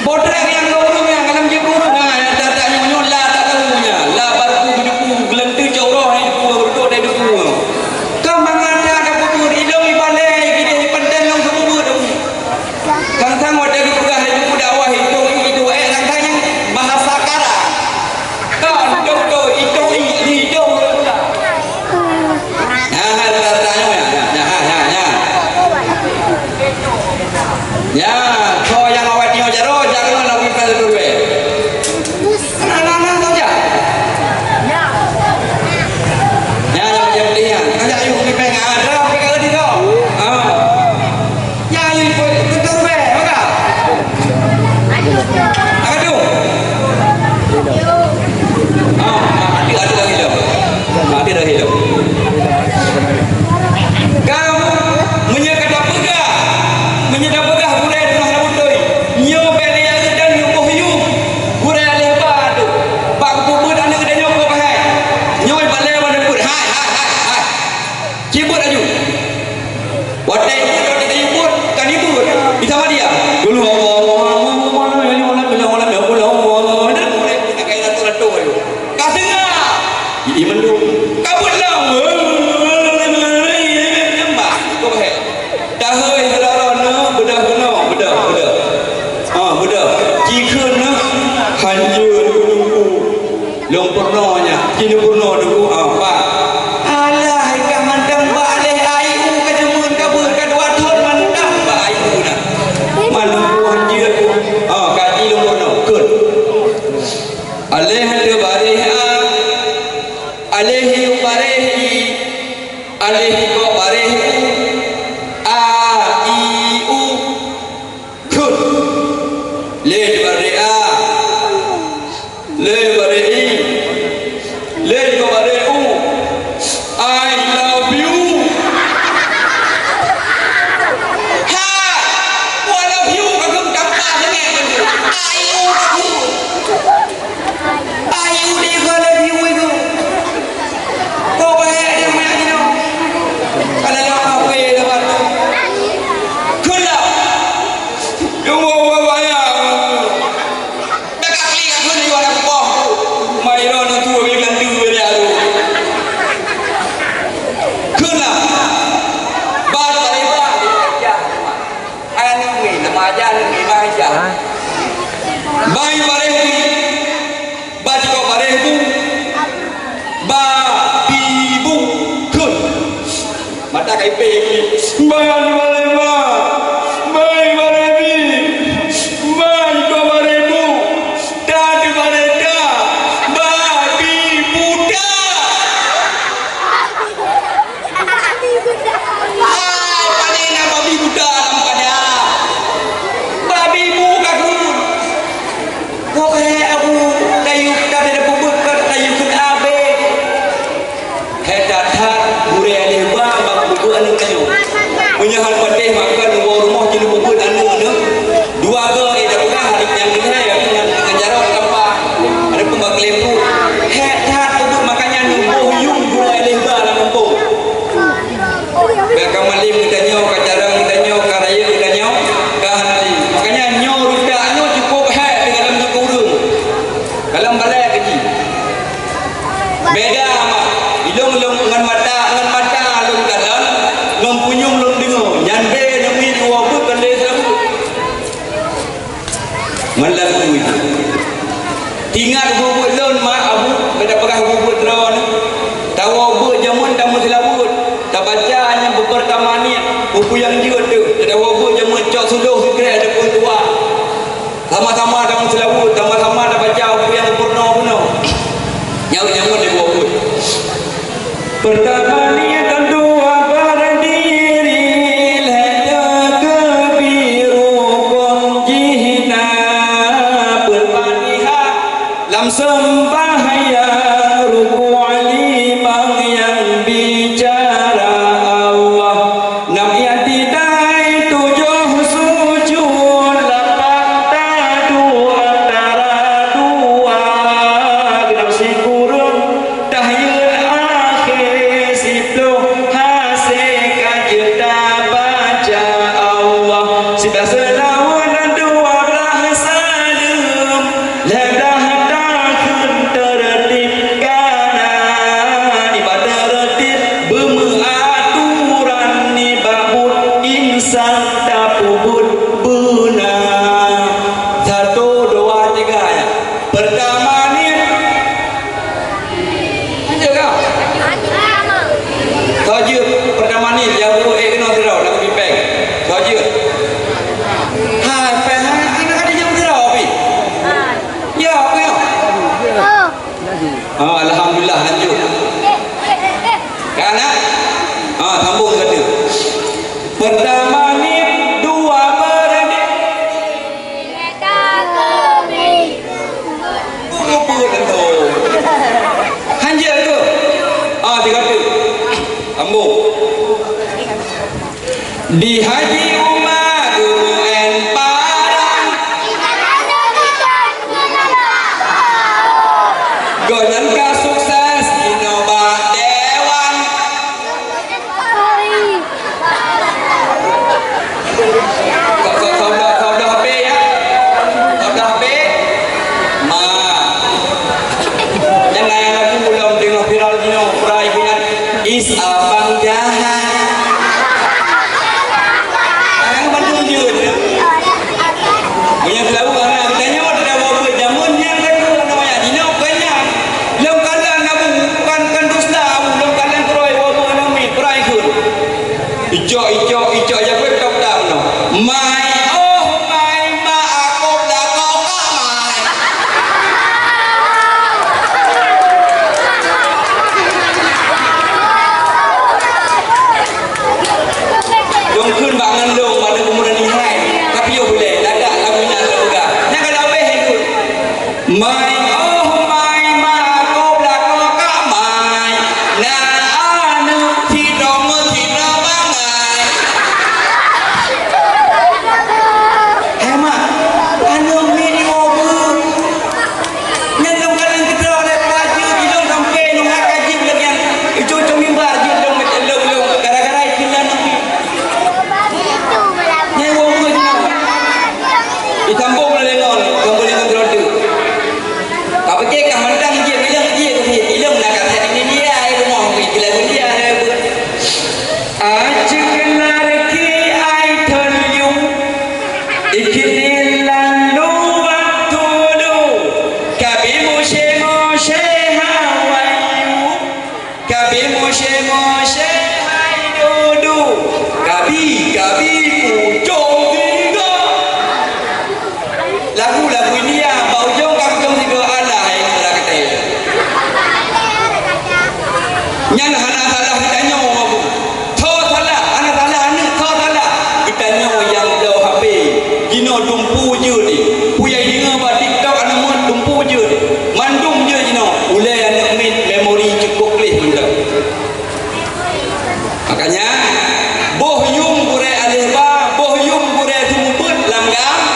Boh trek nyang ka ureueng nyan, ka lam jeuet ureueng, ha, nyang that-that nyoe, nyoe la that tahu nyan. La barô ku beudepu, geulanteue cok roh hai depu, beureutok dai depu. Ka mangat that tapeubeuet, ilong ibalèe, gideh ipeuntén lôn seumeubeuet. Sang-sang watèe geupeugah lé geupeudakwa, itong, itong, eh, sang-sang nyang bahasa karang. Ka, beutôi-beutôi. Lôn peurunoe nyan, ci lôn peurunoe Teungku, ah, Pak. Alah, ka mantong bak lhèe ayu ka jeumeun ka beuet ka dua thon mantong bak ayu na. Man Teungku hanjeuet, ah, ka ci lôn peurunoe, kheun. Aléh teubaréh a, aléh yue baréh i, aléh ikok baréh u, a, i, u. Kheun. Lé baréh a. Lé baréh i. Lé baréh u. I love you. Ha! I love you ka kheun tanpa seungèt. I love you. Ayu di gola biwi ku. Ko bahaya dia maya jino. Kalau nak apa ya dapat. Kula. Yang mau bahaya. Dekat kali aku ni orang boh. Mai ron tu bilang tu dia tu. Kula. Baru tadi bah. Ai aneuk mi, nama aja aneuk mi, bah aja. Bai baréh bu, ba jikok baréh bu, ba bi bu, kheun. Mata kai pé bu. Bai baréh ba, bai baréh bi, ba jikok baréh bu, ta di baréh ta, ba bi bu ta. Hai, pane na babi buta lam padang. Babi bu ka kheun. Kok he abu tayuk ka ada peubuet ka tayuk keu abe. He that-that gurèe lé ba bak peubuet aneuk tanyoe. Meunyoe han patéh makan nunggu rumoh jeuet peubuet aneuk nyoe. Dua go eh dah peugah hari nyang lihai aku ngan ngan jaroe tampa. Ada pun bak kelempu. He that peubuet makanya nunggu yum gurèe lé ba lam kampung. Bèk ka malém geutanyoe, ka carông geutanyoe, ka rayeuk geutanyoe, ka hana lé. Makanya nyoe rudak nyoe cukôp hèk di dalam jikeu ureueng. Dalam balèe keuci. Beda mak. Ilông lôn ngon mata, ngon mata lôn kalon, ngon punyueng lôn deungö. Nyan bèk nyoe mi dua buet ban lé sabuet. Ngon lagu itu. Ingat buet-buet lôn mak abu, beda peugah buet-buet droe ni. Tawoe beuet jameun tameuseulaweuet. Tabaca nyang beupeurtama niet, buku nyang jeuet teuh. Tawoe beuet jameun cok suloh sikrek adapun tuha. Sama-sama tameuseulaweuet, sama-sama tabaca buku nyang peurunoe-peurunoe. Nyaut jameun diwoe beuet. Peurtama niet, dua berdiri, lhèe takbir rukon jih na. Peurfatihah lam seumbahyang, rukuk limong nyang bicara Allah. Nam i'tidai tujoh sujud, lapan taduek antara dua. Geunap sikureueng tahiyyat akhé, siploh hasé ka jeuet tabaca Allah. Siblaih seulaweuet dan dua blaih saleuem. Lhèe blaih takheun teureutib kana, nibak teureutib beumeuaturan, nibak buet insan tapeubuet beuna. Satu, dua, tiga, ya. Peurtama niet. Lanjut ka? Soe jeuet peurtama niet, ya, bu, eh, keunoe sidroe, lagu pipeng. Soe jeuet? Hai, pèng, hai, keunoe ka dijeuet sidroe, pi. Ya, apa ya? Oh. Ah, alhamdulillah, lanjut. Ka na? Ah, sambung kata. Peurtama niet, dua berdiri. Buku-buku tentu. Hanjeuet tu. Ah, tiga tu. Sambung. Di Haji Uma geumeu'en parang. Gohlom ka sukses inoe bak dewan. Sob, sob, sob, sob, sob, H P ya. Sob, H P. Ma. Jangan lagu ulôn deungoe viral jinoe, perai ingat. Is abang jahat. Ayang bandum jeuet. Meunyoe selalu anak geutanyoe teudawa beuet jameun nyan ka jeuet aneuk manyak jinoe bukan nyan. Syekh hai dudu, kabi, kabi, pucong tiga. Lagu-lagu India, bak ujong ka pucong tiga, alah, hai, alah, katai. Nyan hana salah geutanyoe, Abu. Tho salah, hana salah aneuk, tho salah. Geutanyoe nyang bloe H P, jinoe dumpeue jeuet. Peue nyang deungoe bak TikTok aneuk muet dumpeue jeuet. Mandum jeuet jinoe. Ulèe aneuk miet memori cukup gleh mantong. Makanya, boh yuem gurèe aléh ba, boh yuem gurèe seumeubeuet lam gam-,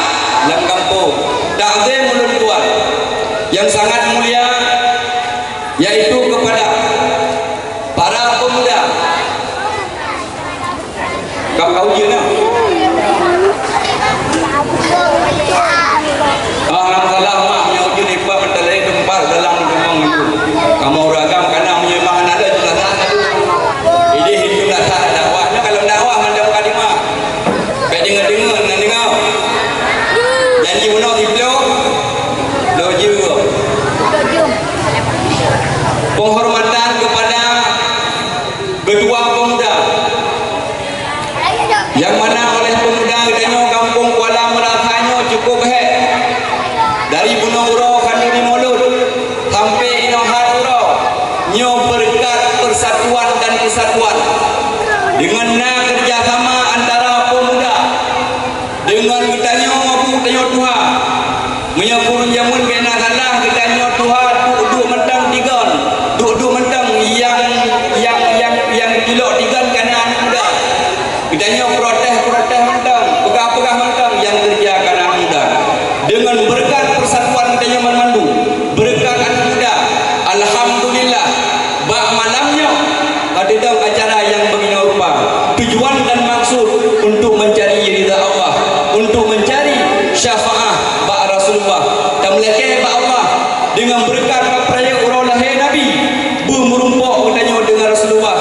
lam gampông. Takzim ulôn tuan. Yang sangat mulia, yaitu kepada para pemuda. Kau, kau je nah. Ah, hana masalah, mak, meunyoe ujeuen ipat meutalé tumpah dalam geumong itu. Kamoe ureueng agam kana meunyoe mak hana ada jeulasan. Idéh itu dasar dakwah. Nyoe kalau dakwah mandum ka deungoe. Bèk deungoe-deungoe, na deungoe. Janji bunoe siploh, bloe jeuem. Penghormatan kepada Ketua Pemuda, nyang mana oleh pemuda geutanyoe Gampông Kuala Meurasa nyoe cukup hék. Dari bunoe uroe khanduri mulod sampai inoe hat uroe, nyoe beureukat persatuan dan kesatuan. Deungon na kerjasama antara pemuda, deungon geutanyoe, Abu, tanyoe tuha. Meunyoe kureueng jameun bèk na salah, geutanyoe tuha duek-duek mantong tigon. Duek-duek mantong nyang, nyang, nyang, nyang geutilok tigon kana aneuk muda. Geutanyoe protes-protes mantong, peugah-peugah mantong nyang keureuja kana aneuk muda. Deungon beureukat persatuan geutanyoe banmandum, beureukat aneuk muda, alhamdulillah, bak malam nyoe ka teudong acara nyang beuginoe rupa. Tujuan dan maksud untuk mencari ridha Allah, untuk mencari syafaat bak Rasulullah. Tameulakèe bak Allah deungon beureukat bak peurayek uroe lahé Nabi, beumeurumpok geutanyoe deungon Rasulullah,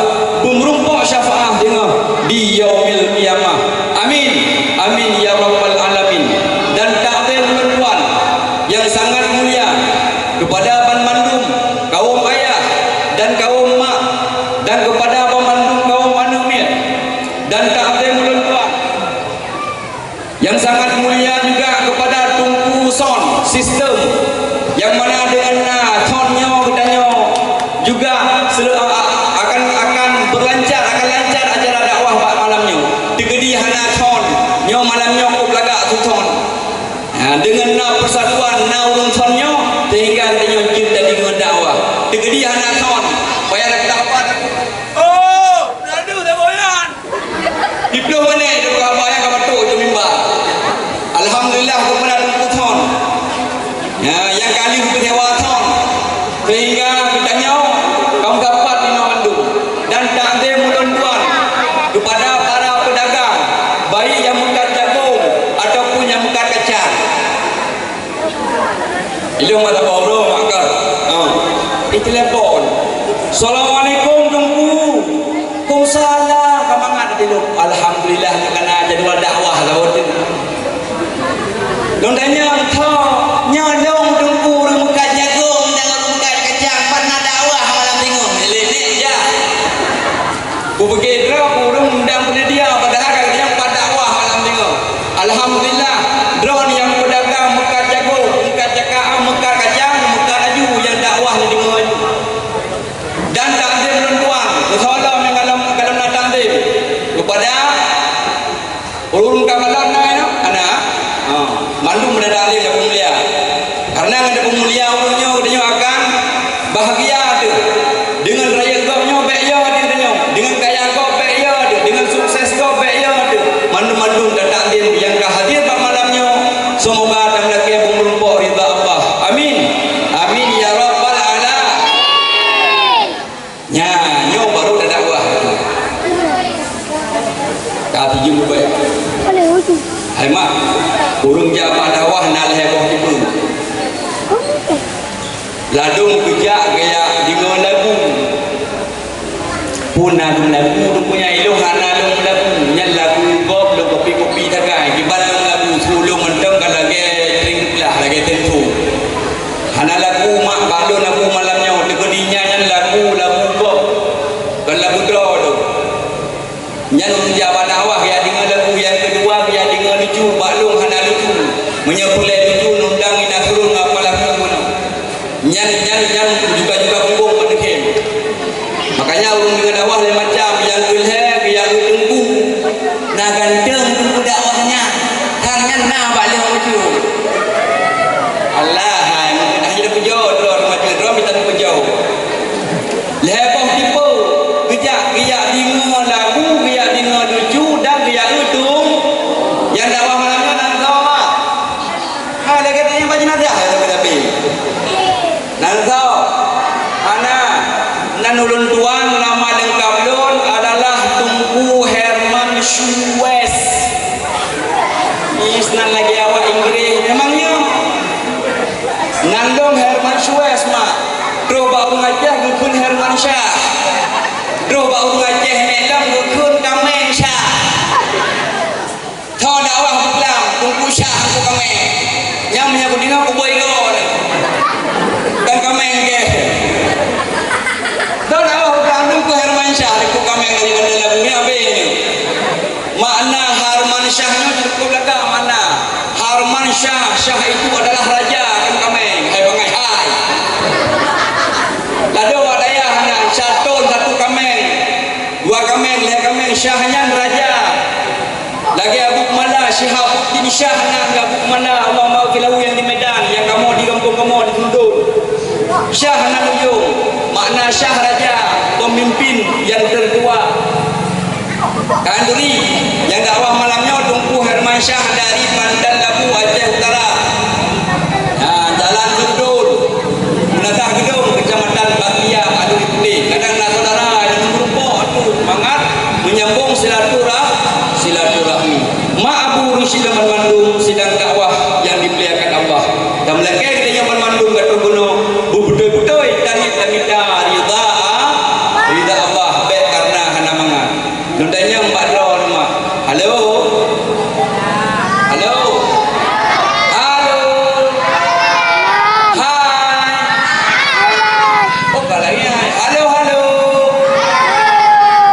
beumeurumpok syafaat deungon di Yaumil Qiyamah. Amin. Amin ya rabbal alamin. Dan takzim ulôn tuan nyang sangat mulia kepada banmandum kaum ayah dan kaum mak, dan kepada banmandum kaum aneuk miet, dan takzim ulôn tuan nyang sangat mulia juga kepada Teungku Sound System, nyang mana deungon na sound nyoe geutanyoe juga sel-, a-, a-, akan, akan berlancar, akan lancar acara dakwah bak malam nyoe. Teukeudi hana sound, nyoe malam nyoe kôp lagak su sound. Ha, deungon na persatuan, na ureueng sound nyoe, sehingga geutanyoe jeuet tadeungoe dakwah. Teukeudi hana sound, payah tapat. Oh, aduh, dah boyan. Di ploh menit, dia berapa yang ka batuk itu mimbar. Alhamdulillah, kepada Teungku Thon. Ya, nyang kali kecewa Thon. Sehingga geutanyoe, kaum dapat di mandum. Dan takzim ulôn tuan kepada para pedagang, baik nyang meukat jagong ataupun nyang meukat kacang. Ilôn mata bawa mak ka. Ha. Itelepon. "Assalamualaikum, Teungku." "Waalaikumsalam." Ka mangat di lôn. Alhamdulillah, kana jadwal dakwah lah, beutôi. Lôn tanyong, "Tho, nyoe lôn Teungku ureueng meukat jagong dan ureueng meukat kacang, pat na dakwah malam singoh?" Lé nek jak. Kupike droe ureueng mudang peunydia, padahai ka geutanyoe pat dakwah malam singoh. Alhamdulillah, droe nyang peudagang meukat jagong, meukat cakaang, meukat kacang, meukat laju nyang dakwah laju deungoe laju. Dan takzim lôn tuan, meusoe lom nyang galom, galom na takzim. Kepada Ureueng ka malon na inoe, aneuk. Ha, mandum meudadak lé lôn mulia. Karena ngon lôn mulia ureueng nyoe, geutanyoe akan bahagia teuh. Deungon rayeuk gob nyoe bèk yo teuh geutanyoe. Deungon kaya gob bèk yo teuh. Deungon sukses gob bèk yo teuh. Mandum-mandum tatakzim nyang ka hadir bak malam nyoe, seumoga tameulakèe beumeurumpok ridha Allah. Amin. Amin ya rabbal alamin. Nyan, nyoe baru dah dakwah. Ka tuju mubai. Hai mak, ureueng jak bak dakwah na lhèe boh tipeue. Ladôm geujak gaya deungoe lagu. Pun na lôn lagu, rupanya ilôn hana lôn lagu. Nyan lagu gob lôn kopi-kopi sagai. Kiban lôn lagu, su lôn mantong ka lagèe tring lah, lagèe teuntu. Hana lagu mak bak lôn lagu malam nyoe, teukeudi nyan, nyan lagu, lagu gob. Kon lagu Nyan, nyan, nyan juga-juga punggong bak neukhém. Makanya ureueng deungon dakwah lé macam, nyang keu lhèe, nyang keu teungku. Na ganteng teungku dakwah nyan. Sang nyan na bak lheueh macu. Alah, hai, mungkin hana tapeujaweueb droe, macu droe mita tapeujaweueb. Lhèe boh tipe, geujak, geujak deungoe lagu, geujak deungoe lucu, dan geujak eutung. Nyang dakwah malam nyan na droe. Ha, lagèe nyan bak jenazah, ya, tapi-tapi. Nan soe? Hana. Nan ulôn tuan, nama lengkap lôn adalah Teungku Herman Shuwes. Is nan lagèe awak Inggris, memang nyo. Nan lôn Herman Shuwes, mak. Troh bak ureueng Aceh geukheun Herman Syah. Troh bak ureueng Aceh Melang geukheun Kaméng Syah. Tho dakwah Islam, Teungku Syah, Teungku Kaméng. Nyang meunyo kudeungö kuboi goe. Kan Kaméng kèe. Tho dakwah Islam, Teungku Herman Syah, Teungku Kaméng dari Bandar Labu, nyan abéh nyoe. Makna Herman Syah nyoe cukup lagak makna. Herman Syah, Syah itu adalah raja, kan Kaméng. Hai bangai hai. Ladôm awak dayah na, satu, satu Kaméng. Dua Kaméng, lhèe Kaméng, Syah nyan raja. Lagèe Abu Kumala, Syihabuddin Syah nan Abu Kumala, Imam Maukil Lawi nyang di Medan, nyang kamoe di gampông kamoe di Sundon. Syah nan ujông, makna syah raja, pemimpin yang tertua. Kan turi, nyang dakwah malam nyoe Teungku Herman Syah dari Pandan Labu, Aceh Utara. Nah, jalan Sundon. Meunasah Geudong, Kecamatan Bakia, Khanduri Putéh. Kadang na syedara nyang meurumpok atu mangat menyambung silaturah-, silaturahmi. Mak abu ureueng syiek banmandum sidang dakwah nyang dimuliakan Allah. Dan meulakèe geutanyoe banmandum ka troh bunoe, beubeutôi-beutôi tangiet tamita ridha, ridha Allah, bèk kareuna hana mangat. Lôn tanyong bak droeneuh, mak. Halo? Halo? Halo? Hai? Oh, ka laén hai. Halo, halo?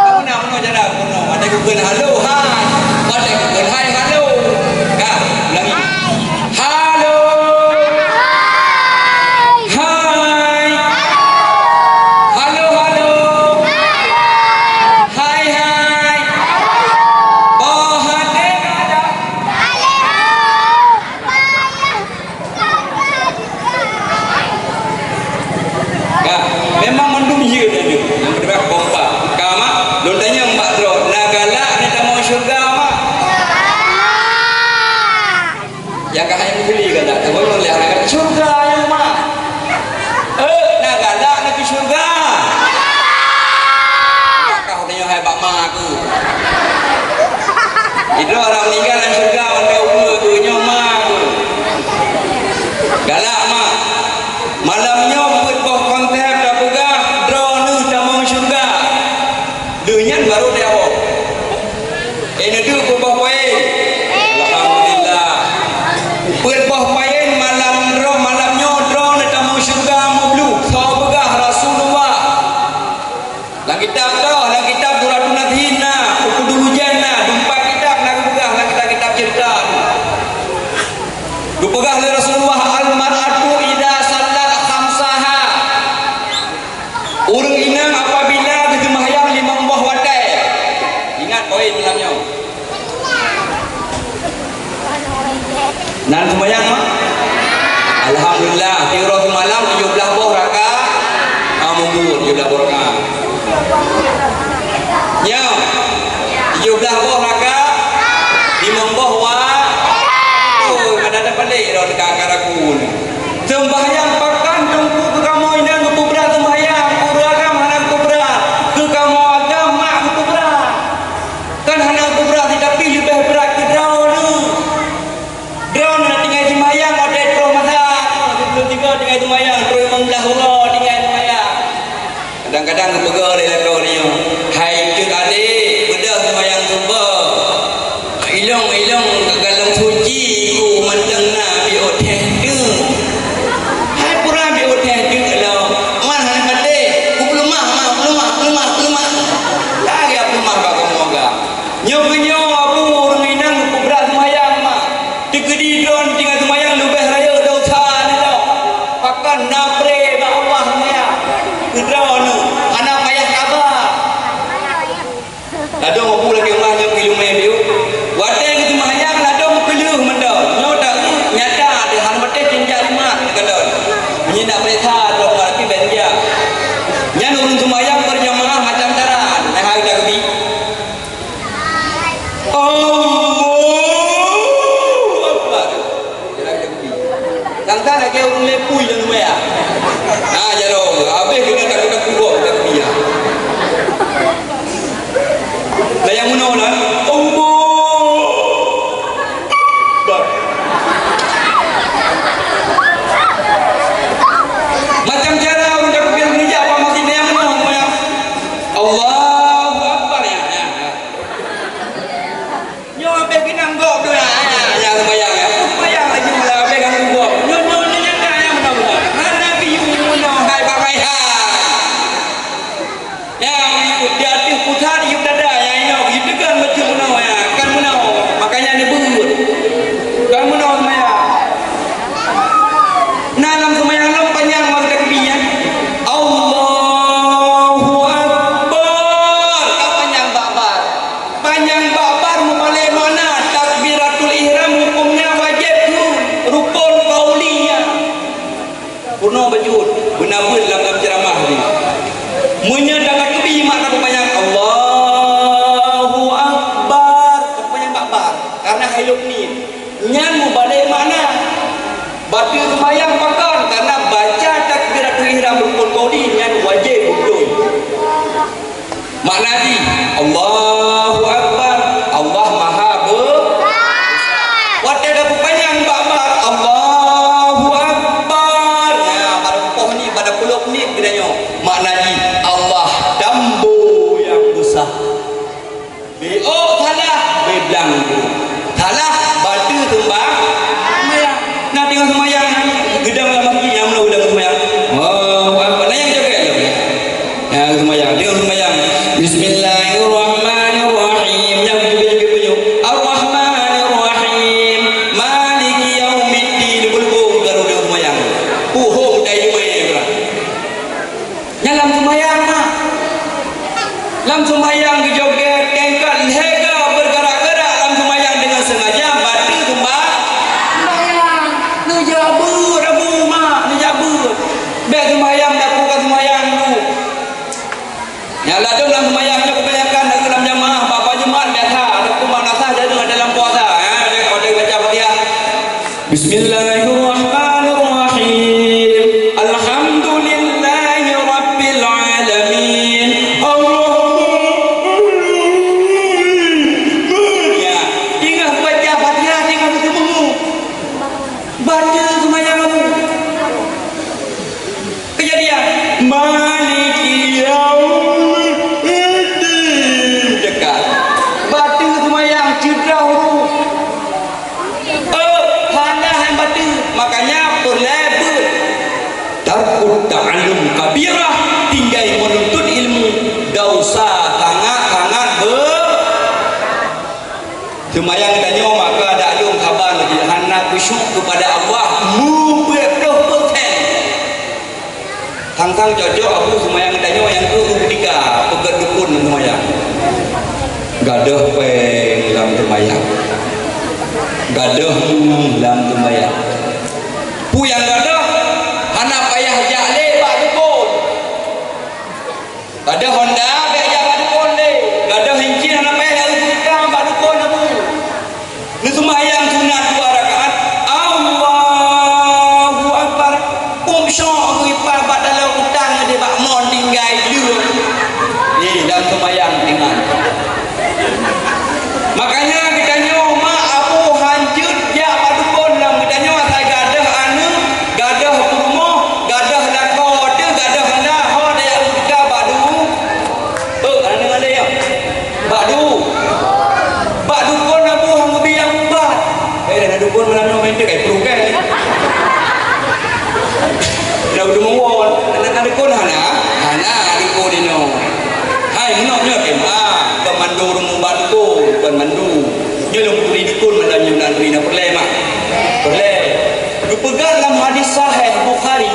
Kamu nak bunoe jalan bunoe. Ada kukheun halo, hai. Ada kukheun hai, halo. Ka, ulangi. Halo. Hai. Halo, halo. Hai, hai. Boh até ka ada. Ka, memang mandum jeuet nyan. Nyang keudua kompak. Ka, mak, lôn tanyong bak droe, na galak neutamong syeuruga, mak? Nyang ka hai meukeuli galak, teuma lôn lheueh galak syeuruga nyang mak. Eh, na galak neu keu syeuruga. Ka lôn tanyong hai bak ma aku. Idroe ureueng meuninggai lam syeuruga mantong ukeue keu nyoe ma aku. Galak mak. Malam nyoe peuet boh konsep tapeugah droeneuh tamong syeuruga. Lheueh nyan barô teuawök. Eh, neuduek peuet boh poin. Alhamdulillah. Peuet boh poin malam droe, malam nyoe droeneuh tamong syeuruga meubloe. Soe peugah? Rasulullah. Lam kitab toh, lam kitab Duratun Nadhin na, Uqudul Hujan na, dumpat kitab na geupeugah lam kitab-kitab ceurita. Geupeugah lé Rasulullah, "Al-mar'atu idza sallat khamsaha." Ureueng inong apabila geuseumayang limong boh watèe. Ingat poin malam nyoe. Nan seumayang, mak? Alhamdulillah, tiep uroe seumayang tujoh blaih boh raka-, ah, mubuet tujoh blaih boh raka. Nyo, tujoh blaih boh raka, limong boh wa-, oh, kada ada palék droe dekat ka ragu ni. Seumbahyang pakan teungku keu kamoe inong geupeubrat seumbahyang, ureueng agam hana geupeubrat, keu kamoe agam mak geupeubrat. Kan hana geupeubrat, tapi leubeh brat keu droeneuh. Droeneuh tinggai seumayang watèe troh masa, sibuleuen tiga tinggai seumayang, troh limong blaih uroe tinggai seumayang. Kadang-kadang geupeugah lé lakoe nyoe, "Hai teuk adék, beudôh seumayang suboh. Ilong-ilong ka galong suci ku mantong na piôh thèe teuk. Hai peue rab piôh thèe teuk lom. Man hana patéh, kupeuleumah, ma, peuleumah, peuleumah, peuleumah." Lagèe peuleumah bak kamoe agam. Nyoe keuh nyoe Abu ureueng inong geupeubrat seumayang, mak. Teukeudi droeneuh tinggai seumayang leubeh rayeuk desya nyoe. Pakon na pré Meunyoe tatakbir mak tapeupanyang Allahu Akbar, tapeupanyang bak bar, karena hai lhok niet. Nyan mubalek makna. Bateue seumayang pakon, karena baca takbiratul ihram rukun qauli nyan wajéb beutôi. Makna jih, Allahu Akbar, Allah Maha Be-, watèe tapeupanyang bak bar, Allahu Akbar. Nah, bak poh ni, bak peuet menit geutanyoe. Makna jih, Allah Tambo nyang Beusa. Beu ôk salah, beu blang. Salah, bateue seumayang. Nah, teungoh seumayang, geudong lam masjid nyang meunoe geudong seumayang. Allahu Akbar. Nah, nyang jogét lom. Nyang seumayang, teungoh seumayang. Bismillahirrahmanirrahim. Nyang jogét-jogét punyueng. Arrahmanirrahim. Maliki yaumiddin. Leubeh-leubeh karu teungoh seumayang. Puhong dai jumé, bro. Nyan lam seumayang, mak. Lam seumayang geujogét, tengkat, lhèe ga, bergerak-gerak lam seumayang deungon sengaja, bateue seumba-, seumayang. Neujak beuet, Abu, mak, neujak beuet. Bèk seumayang, dak buka seumayang, Bu. Nyang ladôm lam seumayang nyoe kebanyakan dak lam jamaah, bak Jumat biasa, ada pun madrasah, jadi ada lam puasa. Ha, ada, ada baca Fatihah. Bismillahirrahmanirrahim. Alhamdulillahi rabbil alamin. Arrahmanirrahim. Ya, tinggal baca Fatihah, tinggal beuteumeungu. Baca seumayang kamu. Kejadian. Maliki yaumiddin. Dekat. Baca seumayang ceudah huruf. Eh, hana hai bateue. Makanya peureulèe beuet. Tarkut ta'allum kabirah, tinggai menuntut ilmu, dosa sangat-sangat be-, seumayang tanyoe maka dak lôn haba lagi hana khusyuk kepada Allah, meupeuet ploh persen. Sang-sang cocok Abu seumayang tanyoe nyang keu ketika peugöt dukon seumayang. Gadôh péng lam seumayang. Gadôh mu lam seumayang. Peue nyang gadôh, hana payah jak lé bak dukon. Gadôh honda, bèk jak bak dukon lé. Gadôh incin, hana payah jak u tukang bak dukon, Abu. Neuseumayang sunat dua rakaat, Allahu Akbar. Pum syok geuipat bak dalam utang di bak mon tinggai dua. Ni dalam seumayang dengan. Makanya geutanyoe mak abu hanjeuet jak bak dukon lom. Geutanyoe asai gadôh aneuk, gadôh peurumoh, gadôh lakoe teuh, gadôh honda, ho daya utika bak du-, oh, aneuk alé nyoe. Bak du-, bak dukon abu hang geubi nyang ubat. Eh, na dukon malam nyoe main teuh kai pruh kai. Na udu meuwon, na, na dukon hana? Hana dukon inoe. Hai, meunoe nyoe kema, kon mandum ureueng ubat dukon, kon mandum. Nyoe lôn turi dukon malam nyoe na turi na peureulèe mak. Peureulèe. Geupeugah lam hadis sahih Bukhari,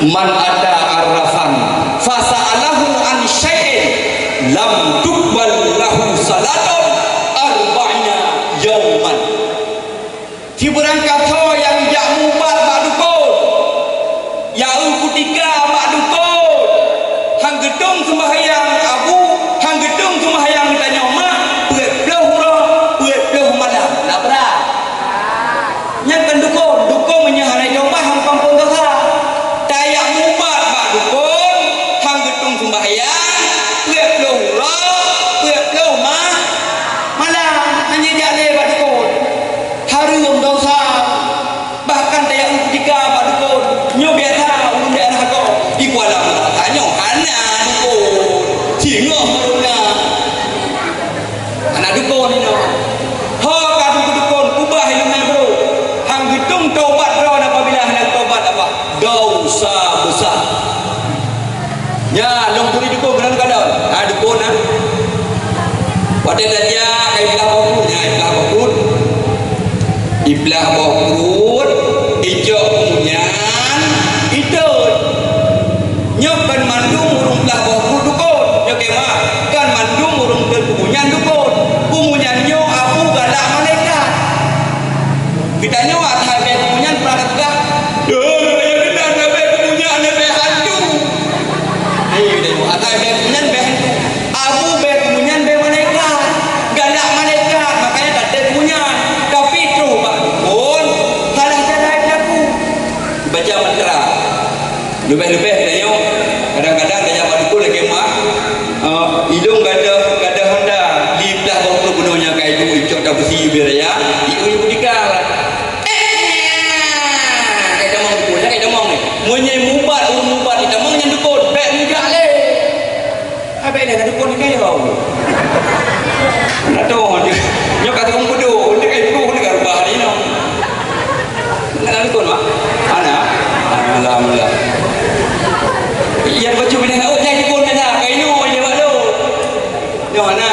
"Man ata arrafan fasa'alahu an syai'in lam tuqbal lahu salatun arba'ina yauman." Sibeurangkasoe nyang jak mubat bak dukon, jak eu kutika bak dukon, hang geutong seumbahyang abu, hang geutong seumbahyang geutanyoe mak, peuet ploh uroe, peuet ploh malam. Na brat. Nyan kon dukon. Dukon meunyoe hana jitobat, hana peuampôn dosa. Tajak mubat bak dukon, hang geutong seumbahyang, peuet ploh uroe, peuet ploh ma-, malam, hana jak lé bak dukon. Hareuem dosa. Bahkan tajak eu kutika bak dukon. Nyoe biasa ureueng daerah gob. Di Kuala Melaka nyoe hana dukon. Singoh baru na. Hana dukon inoe. Ho ka dukon-dukon, ubah ileumèe brôk. Hang geutong tobat droe apabila hana tobat apa? Dosa besar. Nyan, lôn turi dukon keunan kadang. Ha, dukon, ha. Watèe tajak ka iplah boh pruet, nyan iplah boh pruet. Iplah boh pruet, icok peungunyan, itot. Nyoe kon mandum ureueng plah boh pruet dukon. Nyoe kema, kon mandum ureueng tot peungunyan dukon. Peungunyan nyoe abu galak malaikat. Geutanyoe asai bèe peungunyan pernah tapeugah, "Deuh, ya keunan bèe peungunyan leubeh hantu." Hai, geutanyoe Kadang-kadang tajak bak dukon lagèe meu'ah, eh, ilôn gadoh, gadoh honda, liplah bak uroe bunoe nyang ka iduek icok tabeusi ubé raya, ieu beutika. Eh, ka itamong dukon, ka itamong ni. Meunyoe mubat, ureueng mubat itamong nyan dukon, bèk neujak lé. Abéh lé na dukon ni kayong. Atau nyoe ka tukang peuduek, ni ka ipuruh, ni ka rubah ni nyoe. Hana dukon, Mak? Hana? Alhamdulillah. Iya, bacut pinah laôt, nyang dukon na, ka inoe, inoe bak lôn. Nyoe hana.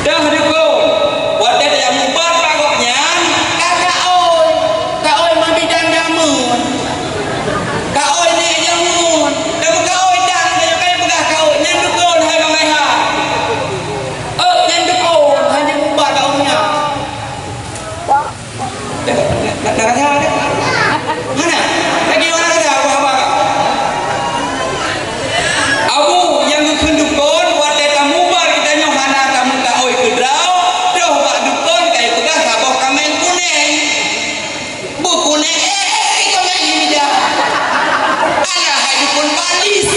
Dah dukon, watèe tajak mubat bak gobnyan, ka kaôi. Kaôi meubidan jameun. Kaôi nèk jameun. Dah beukaôi dan, dah ka peugah kaôi. Nyan dukon, hai bangai hai. Oh, nyan dukon, hana mubat bak gobnyan. Dah, dah, dah kata, dah. Hana? Lagi orang kata, apa-apa? Abu, nyang geukheun dukon, watèe tamubat geutanyoe hana tameukaôi keu droe, troh bak dukon ka ipeugah saboh kaméng kunèng. Beukunèng, eh, eh, eh, kaméng mida. Alah, hai dukon padis.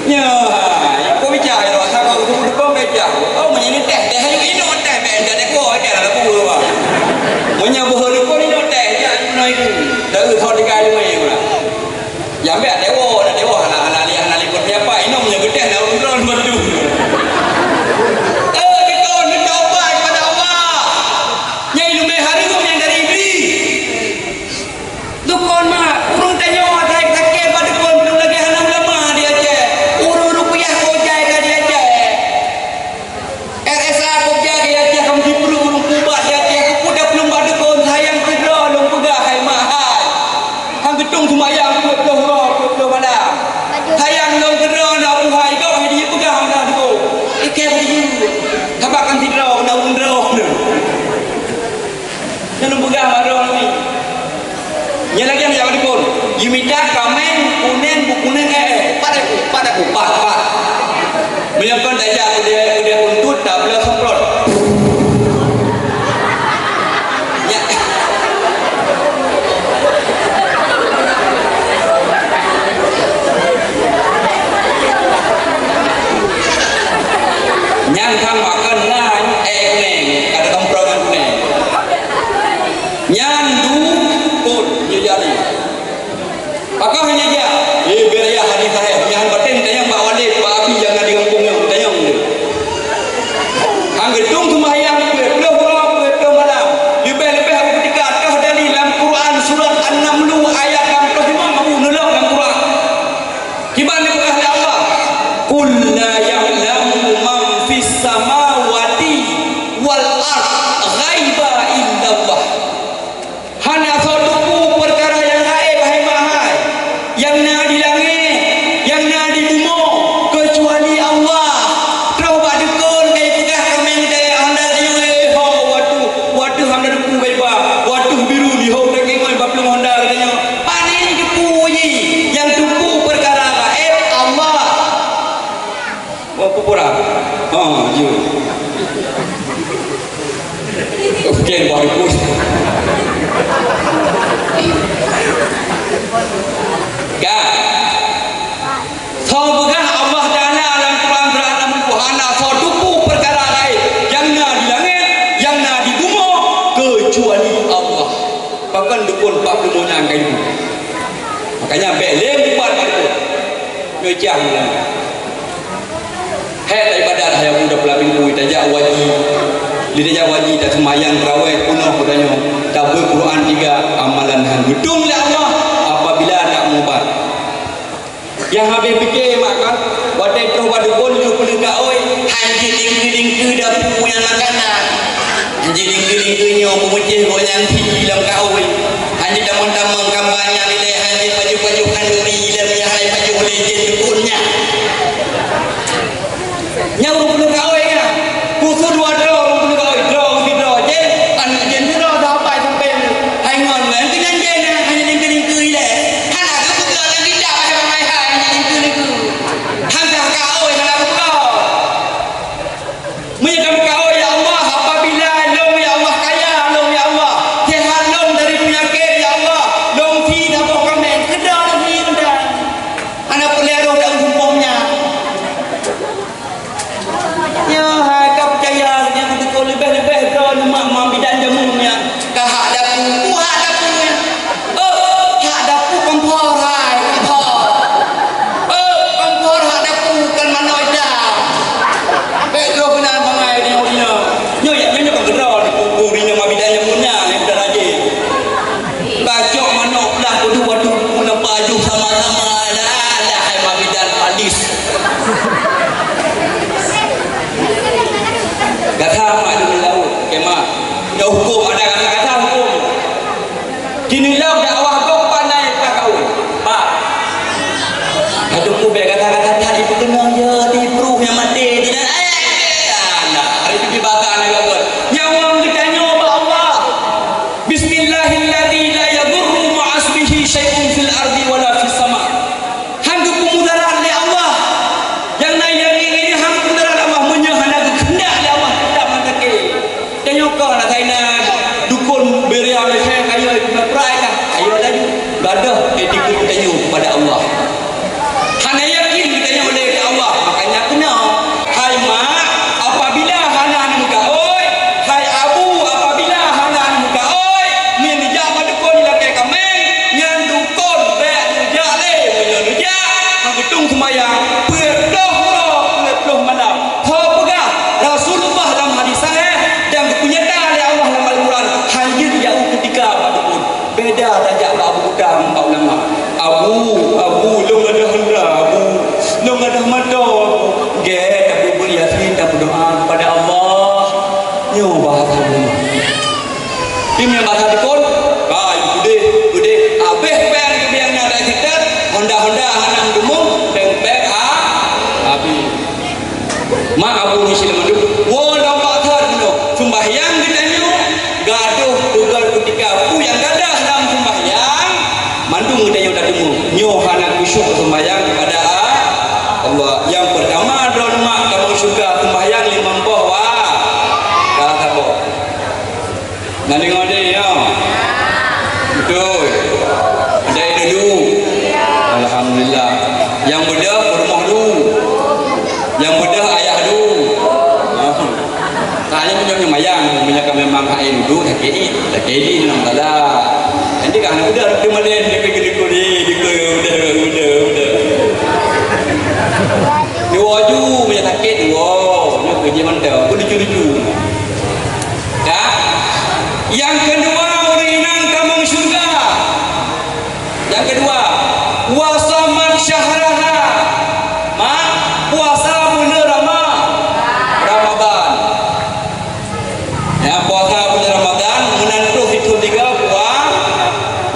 Nyoe, hai, kok bicara, ya, asal kau dukon-dukon bicara. Oh, meunyoe ni teh, teh, ayo, inong teh, bèk jadi kau, teh, lah, aku, bah. Meunyoe boh dukon, inong teh, ya, inong itu. Dah, eh, kau tiga, lima, ya, lah. Jambi ada dewa, ada dewa, anak-anak lihat, anak liput siapa? Inong punya bedah, daun drone batu. Eh, kita ni taubat kepada Allah. Nyai lumbe hari tu yang dari Iblis. Dukon mak, ureueng tanyoe atai sakét bak dukon, belum lagi hana ulama di Aceh. Ureueng rupiah kojai ka di Aceh. R S A keuja gaya tiah kamoe sipeureuet ureueng pubat ya tiah keupeue dapeuleum bak dukon sayang sidroe lôn peugah hai mak hai. Han geutong seumayang peuet ploh uroe peuet ploh malam. Sayang lôn keudroe na buhai gob hai dipeugah meunan dukon. Ikei bak jih. Sabab kan sidroe na ureueng droe. Nyan lôn peugah bak droeneuh nyoe. Nyan lagèe nyang dikon, jimita kaméng kunèng, beukunèng, eh, eh, pat aku, pat aku, pat, pat. Meunyoe kon tajak keudè, keudè untut, tabloe semprot. Nyan. Nyan kan makan na, eh, kunèng, kada semprot ngon kunèng. Nyan dukon, nyoe jadi. Pakon hana jak? Eh, biar ya hadis sahih. Nyan batin tanyong bak Walid, bak Abi nyang na di gampông nyoe, tanyong dia. Han geutong seumayang peuet ploh uroe, peuet ploh malam. Leubeh-leubeh Abu Kutika toh dalil lam Quran surat An-Namlu ayat enam puluh lima Abu neulok lam Quran. Kiban dipeugah lé Allah, "Qul la ya'lamu man fis samawati wal ard ghaiba illallah." Hana soe teupeu peukara nyang gaéb, hai mak hai, nyang na di langét, nyang na di bumoe, keucuali Allah. Troh bak dukon ka ipeugah kaméng dayah honda tanyoe, eh, ho, watèe, watèe honda teupeu gaiba, watèe biru lihong daging oi bak plueng honda geutanyoe. Pane teupeu jih, nyang teupeu peukara gaéb Allah. Wah, pura. Ha, jeuet. Oke, wah, ikut. Ka. Soe peugah Allah Taala lam Quran surat enam puluh, hana soe teupeu peukara laén nyang na di langét, nyang na di bumoe, keucuali Allah. Pakon dukon pat peumoe nyang ka ibu. Makanya bèk lé buat bak dukon. Nyoe cah nyoe. Hai ibadat hai Abu Dapla bin Kui, tajak haji. Lé tajak haji, taseumayang tarawih peunoh geutanyoe. Tabeuet Quran tiga, amalan han geutong lé Allah apabila tak mubat. Nyang habéh pike mak kan, watèe troh bak dukon lheueh peuleuka oi, han jilingkeu-lingkeu dapu nyang makanan. Han jilingkeu-lingkeu nyoe peumeucéh gobnyan phi lam kaôi. Han jitamong-tamong kamba nyang ilèe, han jipajoh-pajoh khanduri lam nyang hai pajoh lé jén dukon nyan. Nyan ureueng peuneuk kawé nyan. Khusus dua droe ureueng peuneuk kawé, droe sidroe jén, aneuk jén sidroe, sahabat sampoe hai ngon nyan, keu nyan jén nyan hana lingkeu-lingkeu ilèe. Hana geupeugah lam kitab hai bangai hai hana lingkeu-lingkeu. Han sah kawé hana geupeugah. Doa kepada Allah, nyoe bahasa rumah. Tapi meunyoe bahasa dukon, ka, udeh, udeh, habéh péng geubri nyang na sitet, honda-honda hana meudumong, péng-péng ha, habéh. Mak Abu Muslim mandum, woe lom bak that bunoe, sumbahyang geutanyoe, gadoh teugal kutika peue nyang gadoh lam sumbahyang, mandum geutanyoe tadeungoe. Nyoe hana khusyuk sumbahyang kepada Allah. Nyang peurtama droeneuh mak tamong syeuruga sumbahyang limong boh wa-, ka saboh. Na deungoe deh, nyoe? Beutôi. Ada dudu. Alhamdulillah. Nyang beudôh peurumoh du. Nyang beudôh ayah du. Soalnya meunyoe nyang mayang, meunyoe ka memang hai dudu, sakét, sakét di dalam salah. Nanti kan udah, udah mana, dia pergi dukun ni, dukun, udah, udah, udah. Dua ju, meunyoe sakét, dua. Nyoe kerja mantap, aku lucu-lucu. Ya? Yang kedua, ureueng inong tamong syeuruga. Yang kedua, wa shamat syahraha. Mak, puasa buleuen Rama-, Ramadan. Ya, puasa buleuen Ramadan, meunan troh sithon tiga pua-,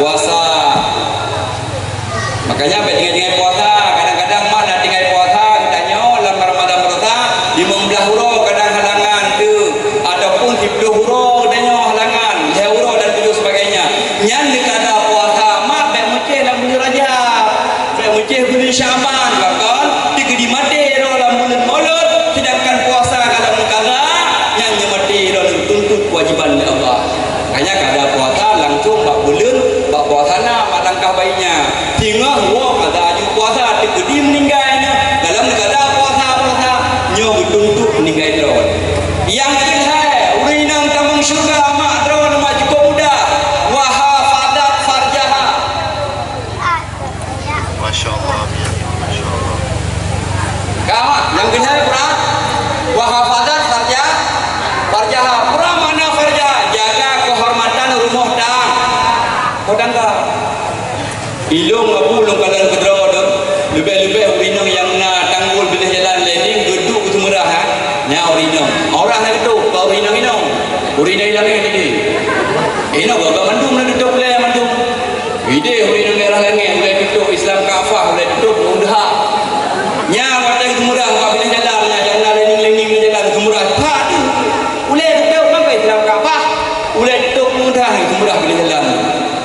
puasa. Makanya, bèk tinggai-tinggai puasa. Kadang-kadang mak na tinggai puasa, geutanyoe lam Ramadan baroesa, limong blaih uroe kadang halangan tu, ataupun siploh uroe geutanyoe halangan, lhèe uroe dan tujoh sebagainya. Nyan neukada puasa, mak bèk meucéh lam buleuen Rajab. Bèk meucéh buleuen Sya'ban, pakon? Teukeudi maté droe lam buleuen Maulud, sedangkan puasa ka lam neukada, nyan nyoe maté droe neutuntut keuwajiban lé Allah. Makanya kada puasa langsung bak buleuen, bak puasa na mak langkah baiknya. Singoh woe kada aju puasa, teukeudi meuninggai nyoe, dalam kada puasa-puasa, nyoe geutuntut meuninggai droe. Nyang keu lhèe, ureueng inong tamong syeuruga mak droe mak cukôp muda, wa hafadat farjaha. Masya Allah, ya, Masya Allah. Ka, nyang keu lhèe peue? Wa hafadat farja-, farjaha. Peue makna farja? Jaga keuhormatan rumoh tang-, rumoh tangga. Ilôn Abu lôn kalon keudroe tu, leubeh-leubeh ureueng inong nyang na tanggul binéh jalan lé neng geuduek keu seumeurah, ha. Nyan ureueng inong. Orang na geuduek, bukan ureueng inong inong. Ureueng inong inong tadi. Inong gagah mandum na geuduek lé mandum. Idéh ureueng inong daerah Langét, ulèe tutôp Islam Kafah, ulèe tutôp Mundha. Nyan watèe geumeurah bak binéh jalan, nyan jak na lening-lening jalan geumeurah. That tu. Ulèe tutôp ngon Islam Kafah, ulèe tutôp Mundha geumeurah binéh jalan.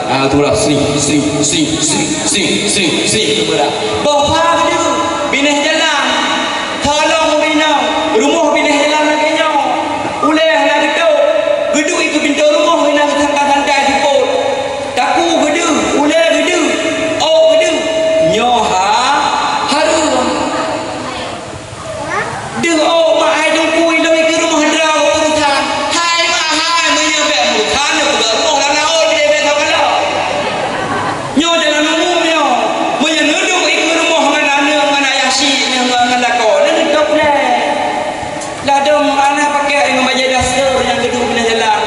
Ah, geumeurah sri, sri, sri, geumeurah. Boh fa geudu binéh jalan. Tolong ureueng inong, rumoh binéh jalan lagèe nyoe. Ulèe hana geuduek, geuduek i keu pintoe rumoh, hana geusantai-santai sipot. Takue geudu, ulèe geudu, ôk geudu. Nyoe ha-, hareuem. Deuh ôk mak hai teungku ilôn i keu rumoh droe urusan. Hai mak hai, meunyoe bèk urusan, neupeugah rumoh lam laôt, bèk saboh. Nyoe jalan umum nyoe. Meunyoe neuduek i keu rumoh ngon aneuk, ngon ayah syiek, ngon, ngon lakoe, nyan neutôb lé. Ladôm hana pakék ngon bajèe daster nyang geuduek binéh jalan.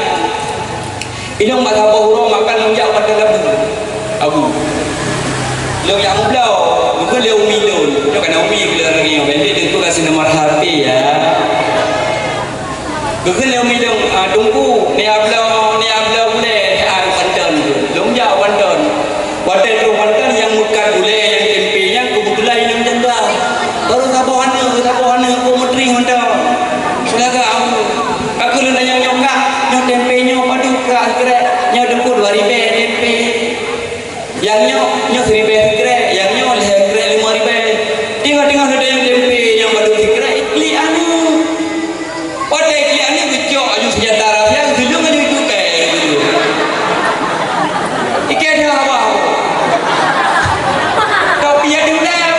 Inong bak saboh uroe makan lôn jak u pantai Labu. Abu. Lôn jak meubloe, geukheun lé umi lôn. Nyoe ka na umi keu lôn lagèe nyoe, bandét deungon ka sinomor H P ya. Geukheun lé umi lôn, ah, Teungku, neuyak bloe, neuyak bloe gulèe, ah, u Panton tu. Lôn jak u Panton. Watèe troh u Panton nyang meukat gulèe, nyang tempe nyan keubeutôlan inong janda. Barô saboh aneuk, saboh aneuk, kok meutring mantong. Seulah ka, Abu. Ka keuh lôn tanyong nyoe kah, nyoe tempe nyoe padub kah sikrek, nyoe Teungku dua ribèe tempe. Nyang nyoe, nyoe siribèe sikrek, nyang nyoe lhèe sikrek limong ribèe. Teungoh-teungoh lôn tanyong tempe nyang padub sikrek, iklik aneuk. Watèe iklik aneuk geucok aju seunjata rahsia, geuseuleueng aju iduek kèe. Ikèe dah abah. Tapi ya diulèe.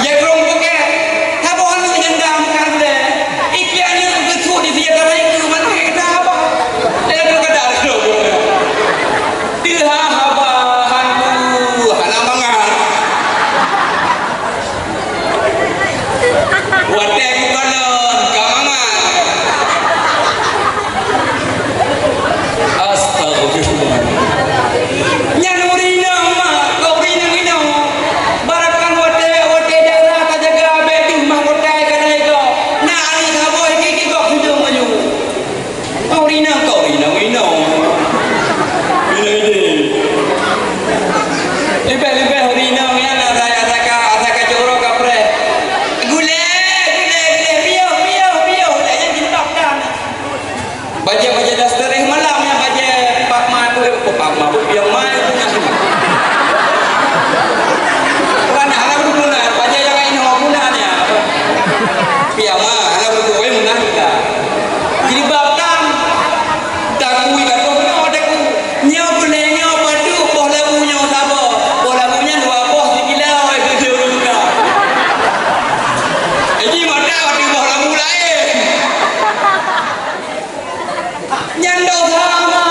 Ya krong pokèt. Saboh aneuk nyang dam kan deh. Piyama, hana buku, eh, munah kita. Jilbab tam. Takui ka toh nyoe takui. Nyoe keuneuk nyoe padub boh labu nyoe saboh. Boh labu nyan dua boh sikilo, eh, keu ureueng buka. Eh, ji mata padub boh labu laén. Nyan dosa, ma.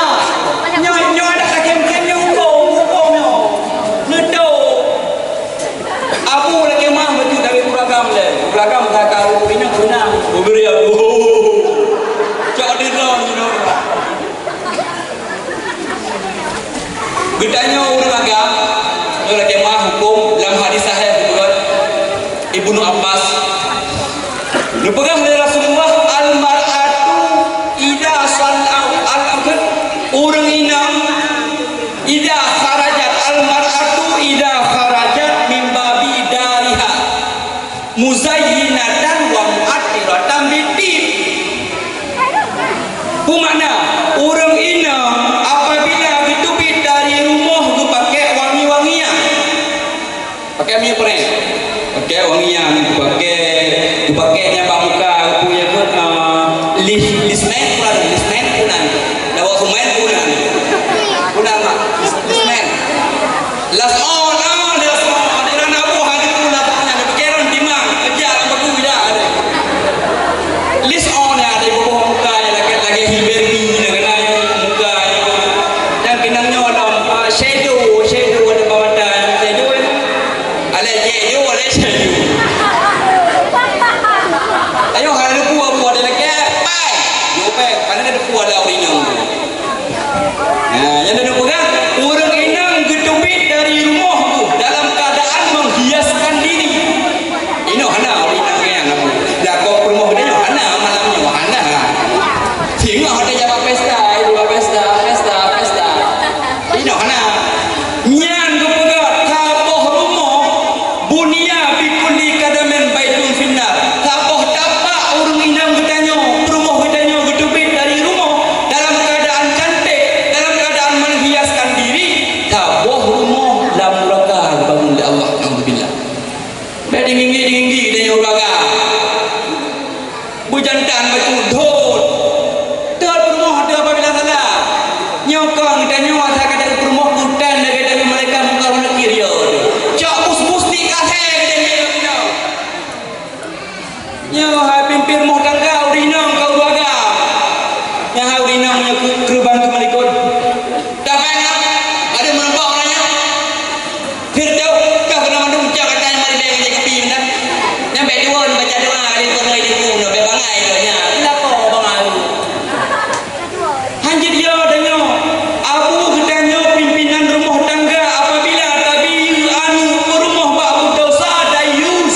Nyoe, nyoe adak takém-kém nyoe huköm, huköm nyoe. Neutôp. Abu lakée mah bacut dari ureueng agam lé. Ureueng agam ka karu inong beunang. Bubiri aku. Cok di dalam, you know. Geutanyoe ureueng agam, nyoe lakée mah huköm lam hadis sahih bunoe Ibnu Abbas. Neupeugah lé Rasulullah, "Al-mar'atu idza salla-, al-, ureueng inong idza kharajat, al-mar'atu idza kharajat min babi dariha." Muzayyinatan wa mu'attiratan bit-thib. Peue makna? Ureueng inong apabila geuteubiet dari rumoh geupakée wangi-wangian. Pakée minyeuk peuréng. Pakée wangian, geupakée, geupakée nyang bak muka, geupue, eh, lis-, lismen, peue nan, lismen, peue nan. Dawa sumen, peue nan. Peue nan, mak? Lis-, lismen. Lason, ah, lason. Di na boh hana teupeue lason nyan, pikiran timang, keujak lam bagu jak. Lason nyan ada boh muka nyan lagée, lagée hi Barbie nyan keunan muka nyan. Dan keunong nyoe lom, ah, shadow, shadow ada bak mata nyan, shadow nyan. Alah shadow, alah shadow. Ayo, hana teupeue buah dia lagée, pai. Yo, pai, hana teupeue ada ureueng inong tu. Nah, nyang na peugah, ureueng inong geuteubiet dari rumoh tu dalam keadaan menghiaskan diri. Inong hana, ureueng inong nyan, lakoe rumoh geutanyoe hana, malam nyoe hana. Singoh ada jabat pesta, jabat pesta, pesta, pesta. Inong hana. Nyan geupeugah, saboh rumoh Bunia fi kulli qadamin baitun finnar. Saboh tapak ureueng inong geutanyoe, peurumoh geutanyoe geuteubiet dari rumoh dalam keuadaan cantik, dalam keuadaan menghiaskan diri, saboh rumoh lam nuraka geubangun lé Allah. Naudzubillah. Bèk deungui-deungui geutanyoe ureueng agam. Beujantan bacut, dhôt. Dhôt peurumoh teuh apabila salah. Nyoe kon geutanyoe asai ka tapeupeurumoh, kutan lagèe Nabi malaikat Mungkar Nakir, yo. Cok bus-bus di kasé geutanyoe. Nyoe hai pimpin rumoh tangga, ureueng inong ka ureueng agam. Nyan hai ureueng inong nyoe keu-, keureubeuen keu malikot. Dah banyak, ada meureumpok nyan. Firdaus, kah keunoe mandum jak gata nyang mari lé ngon jép kupi meunan. Nyang bèk dua neubaca doa kali peue ngon ibu nyoe, bèk bangai droe nyan. Lakoe bangai. Hanjeuet yo tanyoe, abu geutanyoe pimpinan rumoh tangga apabila tabiyeu aneuk peurumoh bak budosa dayus.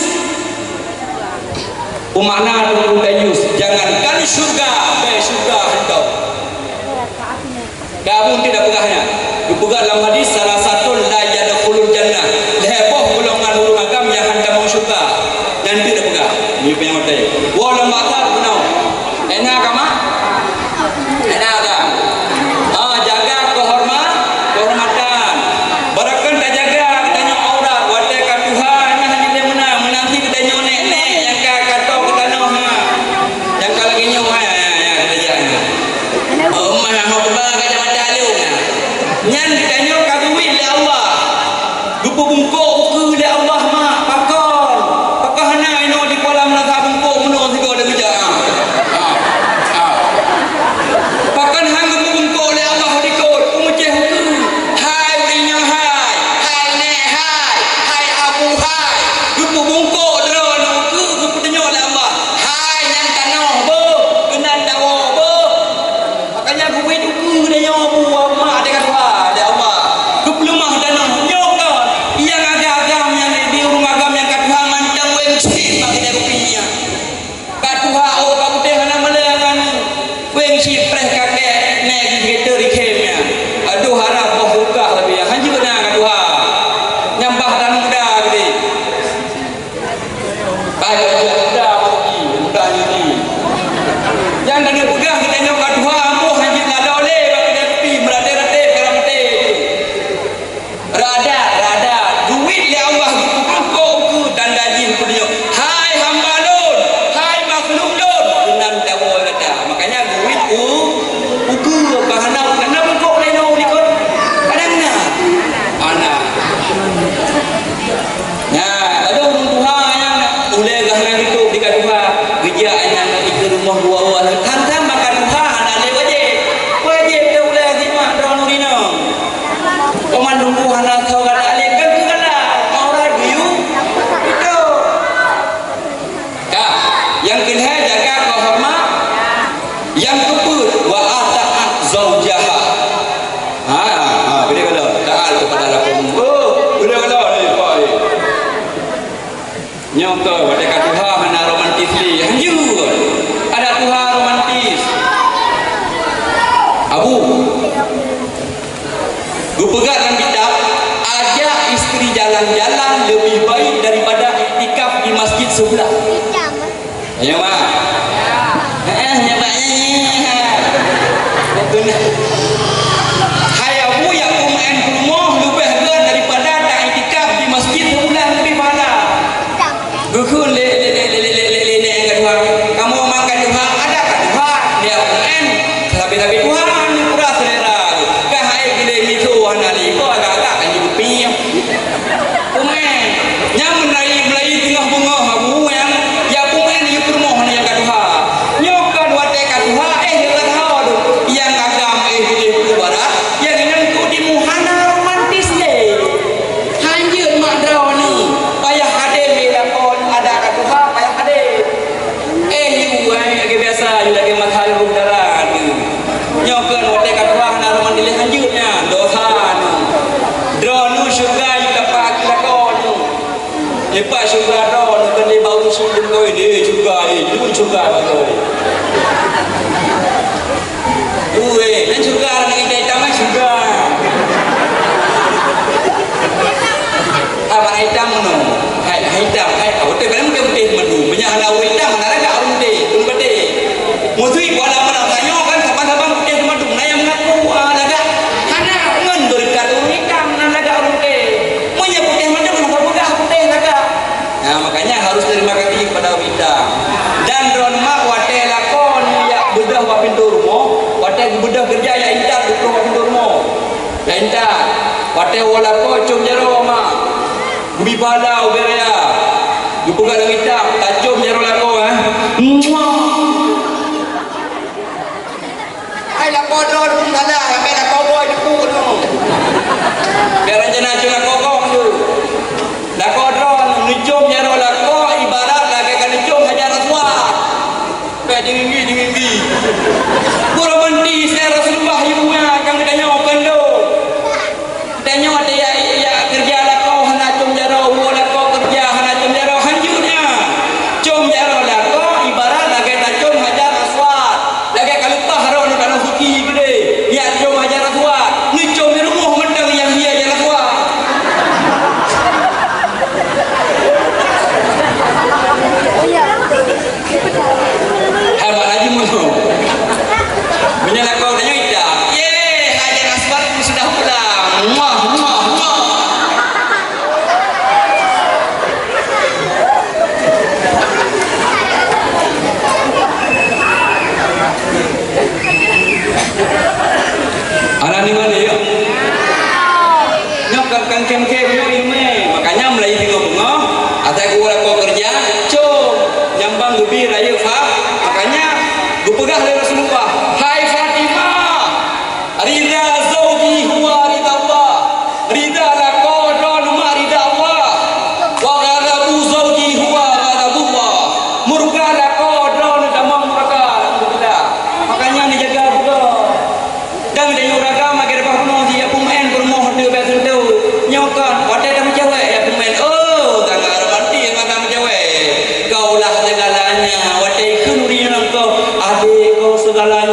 Peue makna teungku dayus? Jangankan syeuruga, bèk syeuruga hantom. Ka abu eunteuk tapeugah nyan. Geupeugah lam hadis, "Salasatun la yadkhulul jannah." Lhèe boh golongan ureueng agam nyang hana tamong syeuruga. Nyan eunteuk tapeugah. Nyoe peunyawa tadi. Woe lam bak that keunoe. Ena ka, Mak? Ena ka? Ah, jaga keuhorma-, keuhormatan. Barokon tajaga geutanyoe aurat, watèe ka tuha nyan hana lé meunan, meunan cit geutanyoe nèk-nèk nyang ka, ka to keu tanoh nyan. Nyang ka lagèe nyoe, ha, ha, ha, ha, ha. Oh, mah hana khutbah kacamata along nyan. Nyan geutanyoe ka geuwét lé Allah. Geupeubungkôk ukeue lé Allah, Mak. Pakon? Pakon hana inoe di Kuala Meunasah bungkôk meunoe sigoe dan geujak, ah. Ah. Ah. Pakon han geupeubungkôk lé Allah di kot? Peumeucéh ukeue. Hai ureueng inong hai, hai nèk hai, hai abu hai. Geupeubungkôk droeneuh ukeue geupeutunyok lé Allah. Hai nyan tanoh beuh, keunan dawoe beuh. Makanya geuwét ukeue geutanyoe buet mak teuka tuha lé Allah. Geupeuleumah tanoh nyoe kon nyang agam-agam nyang di ureueng agam nyang ka tuha mantong wéng cit bak keude kupi nyan. Ka tuha ôk ka putéh hana malèe ngon wéng cit preh kakek nèk di sekitar ikhém nyan. Aduh harap boh bukah leubeh hanjeuet na ka tuha. Nyang bah dan muda geude. Bah, muda mati, muda nyuci. Nyang ka neupeugah geutanyoe ka tuha, amboh hana jeuet lalo lé bak keude kupi, meuratéb-ratéb, karang maté. Rada, rada, geuwét lé Allah geupeukeureumpok ukeue tanda jih keu donya. Hai hamba Lôn, hai Heeh, nyan bak nyan. Betul. Hai Abu, jak peumeu'en peurumoh leubeh göt daripada taiktikaf di masjid sibulan leubeh pahala. Geukheun lé, lé, lé, "Kamoe mang ka tuha, adak ka tuha, jak peumeu'en. Sabe-sabe tuha, nyoe peurah seulera." Ka hai geulé miseue hana lé, kok agak-agak ka nyoe piah. Peumeu'en. Nyan meunai, meunai teungoh beungoh Abu nyan, jak peumeu'en yue peurumoh nyang ka tuha. Nyoe kon watèe ka tuha, éh, ka tuha tu. Nyang agam, éh, jih peubarat, nyang inan keu timu hana romantis deh. Hanjeuet mak droeneuh, payah hadé lé lakoe adak ka tuha, payah hadé. Éh, yue, ai, lagèe biasa, yue lagèe mata yue dara tu. Nyoe kon watèe ka tuha hana romantis lé hanjeuet nyan, dosa nyoe. Droeneuh syeuruga yue dapat keu lakoe nyoe. Lepas syeuruga droeneuh kon lé bak ureueng syedara, "Eh, syeuruga, eh, jeuet syeuruga droeneuh." Weh, nyan syeuruga, nyan itam-itam kan syeuruga. Hai, mana itam meunoe? Hai, hai itam, hai, oh, beutôi, padahai putéh-putéh mandum. Meunyo hana ureueng itam, hana lagak ureueng putéh, ureueng putéh. Musuh kuala meurang tanyoe kan saban-saban putéh mandum, na nyang mengaku, ah, lagak. Hana, ngon beureukat ureueng itam, na lagak ureueng putéh. Meunyo putéh mandum, hana peugah putéh lagak. Nah, makanya harus terima kasih kepada ureueng itam. Dan droeneuh mak watèe lakoe nyoe jak beudôh bak pintoe rumoh, watèe geubeudôh keureuja jak intat geutrôh bak pintoe rumoh. Jak intat, watèe woe lakoe com jaroe mak. Geubi pahala ubé raya. Geupeugah lagèe itam, tacom jaroe lakoe, eh. Muah. Hai lakoe droe pun salah, sampai lakoe boh jipuk tu. Biar rencana cuma kokong tu. Lakoe droe neucom jaroe lakoe ibarat lagèe ka neucom Hajar Aswad. Sampai dimimbi, dimimbi. Romantis, ya Rasulullah, ibu nya, jangan ditanya, bukan tu. Tanyoe watèe jak, jak keureuja lakoe hana com jaroe, woe lakoe keureuja hana com jaroe, hanjeuet nyan. Com jaroe lakoe ibarat lagèe tacom Hajar Aswad, lagèe ka leupah droeneuh tanoh suci keudéh. Jak com Hajar Aswad, neucom di rumoh mantong nyang hi Hajar Aswad. Hai, mak laju meunoe. Meunyoe lakoe tanyoe itam, "Ye, Hajar Aswad pun sudah pulang." Muah, muah, muah. Hana nibak lé, ya. Nyoe ka, ka kém-kém nyoe ileumèe. Makanya mulai singoh beungoh, asai geuwoe lakoe keureuja, com, nyang ban geubi rayeuk fa-, makanya geupeugah lé Rasulullah, "Hai Fatimah, ridha zauji huwa ridha Allah." Ridha lakoe droeneuh mak ridha Allah. Wa ghadabu zauji huwa ghadabullah. Murka lakoe droeneuh tamong murka. Alhamdulillah. Makanya neujaga beutôi. Dan tanyoe ureueng agam lagèe reubah bunoe jih, jak peumeu'en peurumoh teuh bèk sentuh. Nyoe kon, watèe tameucewek jak peumeu'en. Oh, tangga romantis mata meucewek. Kaulah segalanya, watèe ikheun ureueng nyan keu, adék kau segalanya.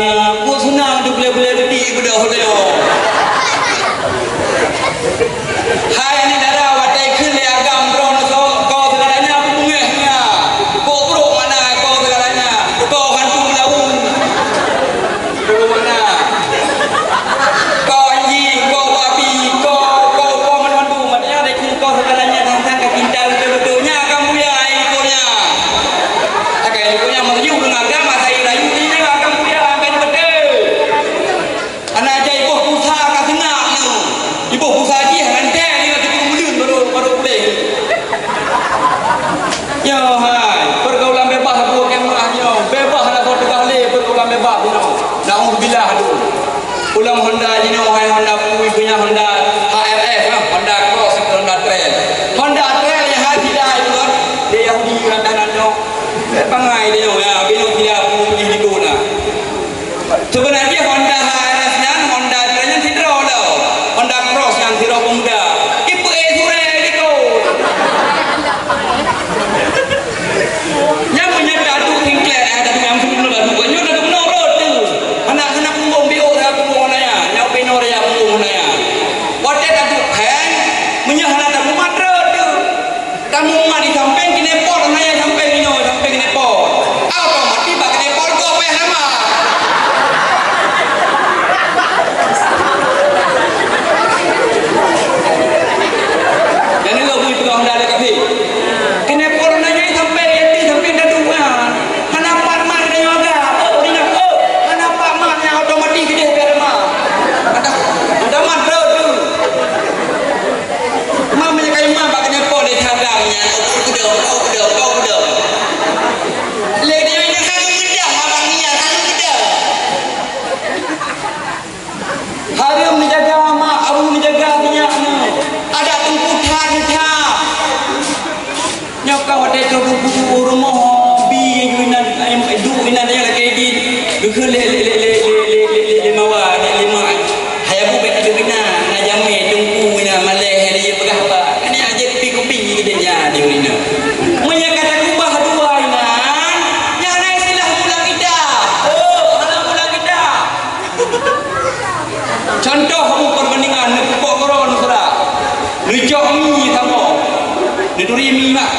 Mi mak.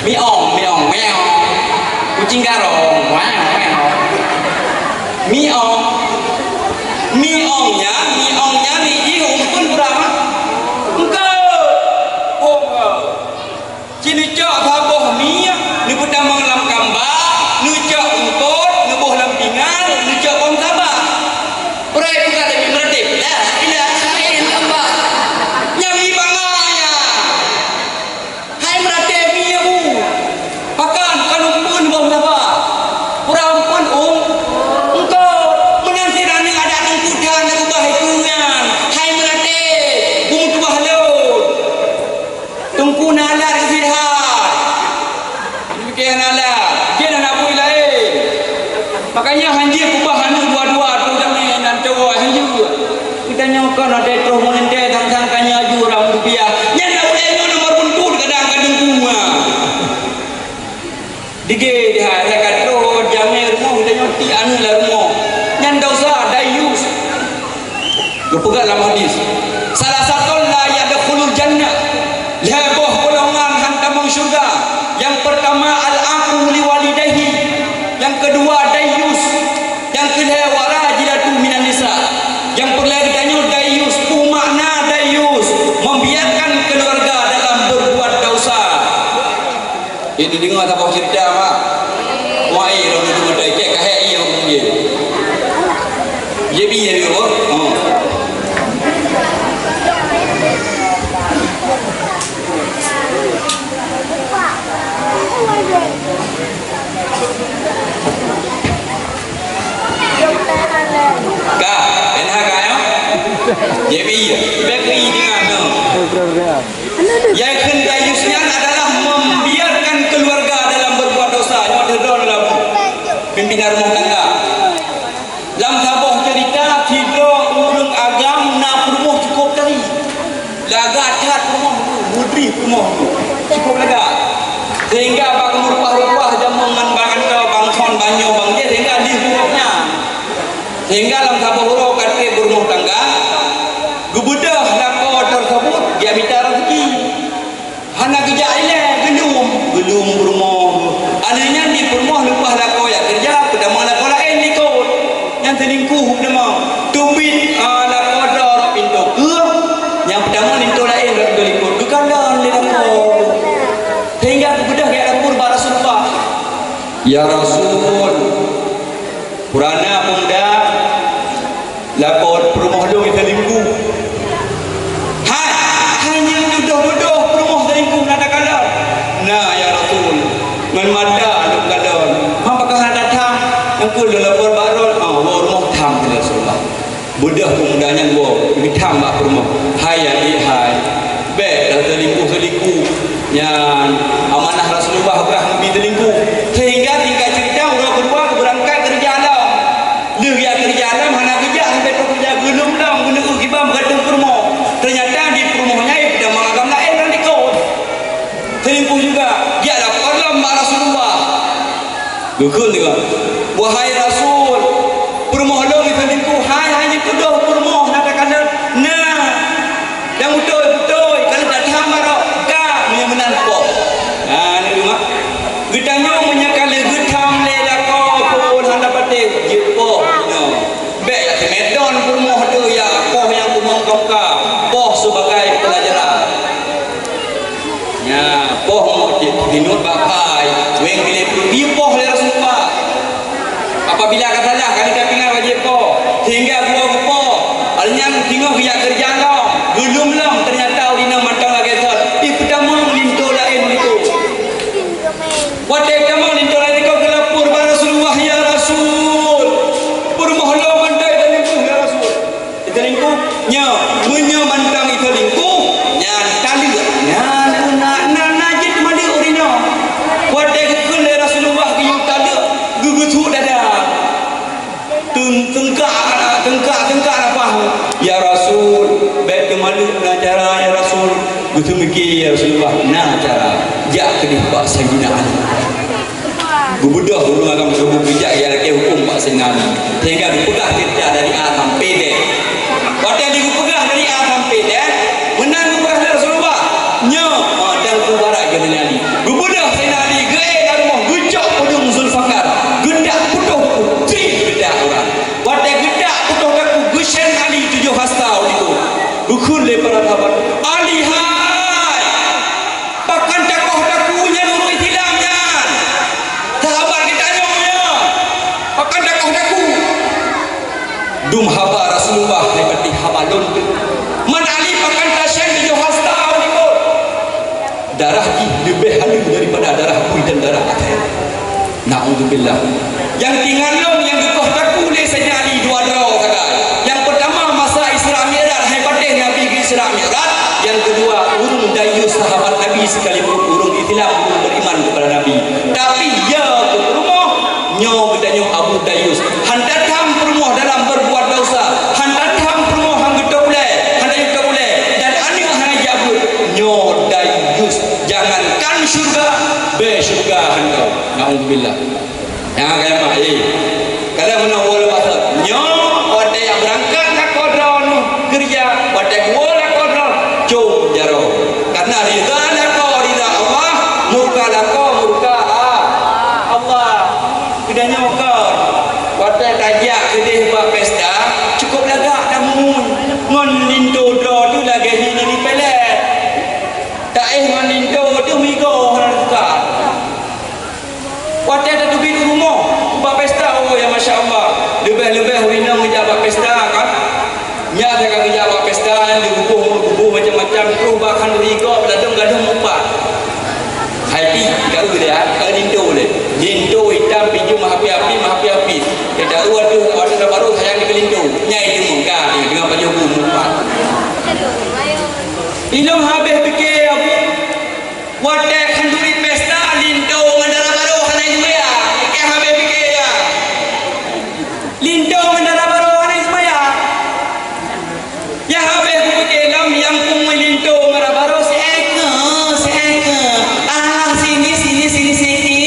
Mi ong, mi ong, meong. Kucing garong, meong, meong. Mi ong. Mi ong nyan, mi ong nyan, mi jih umpun berapa? Engkau. Oh, engkau. Ci neucok saboh mi, neupeutamong lam kamba, neucok eungkot, neuboh lam pingan, neucok pohon saba. Uroe peugah Nabi Ibrahim, "La ilaha illallah." Nyan mi bangai nyan. Hai meuratéb mi nyan bu. Pakan, pakan umpun pohon saba. Kurang umpun ong, eungkot. Meunan sidang nyang adat teungku that na keubah ikeu nyan. Hai meuratéb, bu meutuwah lôn. Teungku na alat keu sihat. Pike na alat. Jih na bui laén. Makanya hanjeuet kubah aneuk dua-dua tu jamé nan cowok hanjeuet. Geutanyoe kon ada troh meulintèe sang-sang tanya ju ram rupiah. Nyan na ulèe nyoe nomor buntut kadang ka deungku ma. Dige dihai, hai ka troh jamé rumoh geutanyoe ti aneuk lam rumoh. Nyan dosa dayus. Geupeugah lam hadis, "Salasatun la yadkhulul jannah." Lhèe boh golongan han tamong syeuruga. Nyang peurtama al-aqu li walidayhi. Nyang keudua dayus. Nyang keulhèe warajilatu minan nisa. Nyang peureulèe geutanyoe dayus, peue makna dayus? Membiarkan keluarga dalam berbuat dosa. Jadi deungoe saboh cerita, Mak. Wah, eh, lôn duduk mata ikat, kahek iya ureueng dia. Jadi iya dia, oh. Ka, N H K ya? J B ya? Baik, ini kan, no. Nyang kheun dayus nyan adalah membiarkan keluarga dalam berbuat dosa. Nyoe teudon lam pimpinan rumah tangga. Lam saboh cerita, sidroe ureueng agam na peurumoh cukup tari. Lagak that peurumoh tu, mudri peurumoh tu. Cukup lagak. Sehingga bak meurupah-rupah jamong ngon bak kantô, bang son, bang nyoe, bang jih, sehingga di peurumoh nyan. Sehingga lam saboh uroe ka trép beurumah tangga, geubeudôh lakoe tersebut, geujak mita rezeki. Hana geujak ilèe, geulom, geulom peurumoh. Aneuk nyan di peurumoh leupah lakoe jak keureuja, peutamong lakoe laén likot. Nyan seulingkuh peutamong. Teubiet, ah, lakoe droe rot pintoe keuh, nyang peutamong linto laén rot pintoe likot. Geukalon lé lakoe. Sehingga geubeudôh geujak lapor bak Rasulullah. Ya Rasul, Purana peumuda, lakoe peurumoh lôn nyang seulingkuh. Hai, hai nyang tudoh-tudoh peurumoh seulingkuh na takalon? Na, ya Rasul, ngon mata lôn kalon. Apakah na that tham? Nyang keu lôn lapor bak droe, ah, woe rumoh tham, ya Rasulullah. Beudôh peumuda nyan woe, geutham bak peurumoh. Hai, ya, hai. Bèk taseulingkuh-seulingkuh. Nyan amanah Rasulullah, peugah neubi teulingkuh. Sehingga singkat cerita, uroe keudua geubeurangkat keureuja lom. Lheueh geujak keureuja lom, hana geujak sampoe trôk keureuja, geulom lom, geuneu'eu kiban bak ateueh peurumoh. Teunyata di peurumoh nyan, ipeutamong agam laén lam likot. Seulingkuh juga, geujak lapor lom bak Rasulullah. Geukheun juga, "Wahai Rasul, peurumoh lôn meuseulingkuh, hai, hai jitudoh peurumoh na takalon." Na. Nyang beutôi-beutôi, ka lheueh that tham baroe, ka meunyoe meunan poh. Nah, ni rumoh. Geutanyoe meunyoe ka lheueh geutham lé lakoe phôn hana patéh, jeuet poh inoe. Bèk jak simeton peurumoh tu, ya poh nyang kumong kongka, poh sebagai peulajaran. Nya, poh meucit, inut bapai, weng bilék peuruti poh lé Rasulullah. Apabila ka salah, ka lheueh tapeuingat wajéb poh, sehingga geuwoe geupoh. Awaknyan singoh geujak keureuja lom, geulom lom, teunyata ureueng inong mantong lagèe thon, ipeutamong linto laén likot. Watèe tamong linto laén likot geulapor bak Rasulullah, "Ya Rasul, peurumoh lôn mantong iseulingkuh, ya Rasul." Iseulingkuh, nyoe, meunyoe mantong iseulingkuh, nyan taleuek. Nyan na, na, na jeuet teumaleuek ureueng inong. Watèe geukheun lé Rasulullah geuyue taleuek, geugeusut dada. Teung-, teungkak, teungkak, teungkak nafah. "Ya Rasul, bèk teumaleuek na cara, ya Rasul." Geuteumiki, "Ya Rasulullah, na cara. Jak keudéh bak Saidina Ali." Geubeudôh ureueng agam tersebut geujak, ya, lakèe hukôm bak Saidina Ali. Sehingga geupeugah cerita dari A sampai Z. Watèe di geupeugah dari A sampai Z, meunan geupeugah lé Rasulullah, nyoe, ah, dan keluar Dum haba Rasulullah hai patéh haba lôn teuk. Man Ali pakon tasyen tujoh hasta u likot. Darah jih leubeh haleue daripada darah bui dan darah akhé. Naudzubillah. Nyang tingan lôn nyang geukoh takue lé Saidina Ali dua droe sagai. Nyang peutama masa Isra Mi'raj, hai patéh Nabi geu-Isra Mi'raj. Nyang keudua, ureuëng dayus sahabat Nabi sekalipun ureuëng Islam, ureuëng beriman kepada Nabi. Tapi ya keu peurumoh, nyoe geutanyoe Abu Dayus. Hana that tham peurumoh dalam berbuat dosa. Hana that tham peurumoh han geutôb ulée, hana geutôb ulée. Dan aneuëk hana jabeuet. Nyoe dayus. Jangankan syurga, bée syurga hana tao. Naudzubillah. Nyang kaya mak, eh. Kalau meunoe woe leubah tu. Nyoe, watée nyang beurangkat lakoe droeneuh keureuja, watée woe lakoe droeneuh, com jaroe. Karena ridha lakoe ridha Allah, murka lakoe murka A-, Allah. Geutanyoe kon, watée tajak keudeh bak pesta, cukup lagak tamu ngon linto droe tu lagée hina dipélet. Taéh ngon linto tu migoe hana teuka. Watée tateubiet u rumoh, bak pesta, oh, ya, masya Allah. Leubeh-leubeh ureuëng inong geujak bak pesta, kan? Nyan ka geujak bak pesta, nyan dibubuih, bubuih macam-macam, troh bak khanduri gob, ladôm gadôh meupat. Hai pih, ka eu lé, ha? Ka eu linto lé. Linto itam, pih jeuem meuapi-api, meuapi-api. Kita eu ateueh, ateueh baroe sayang dikeue linto. Nyan itu meuka, deungon pajoh bu meupat. Inong habéh pike, Abu. Watée khanduri pesta, linto ngon dara baroe hana jiseumbahyang. Ka habéh pike, ya. Linto ngon dara baroe hana jiseumbahyang. Nyang habéh kupike lom nyang peungui linto ngon dara baroe sieue-sieue. Ah, sini, sini, sini, sini.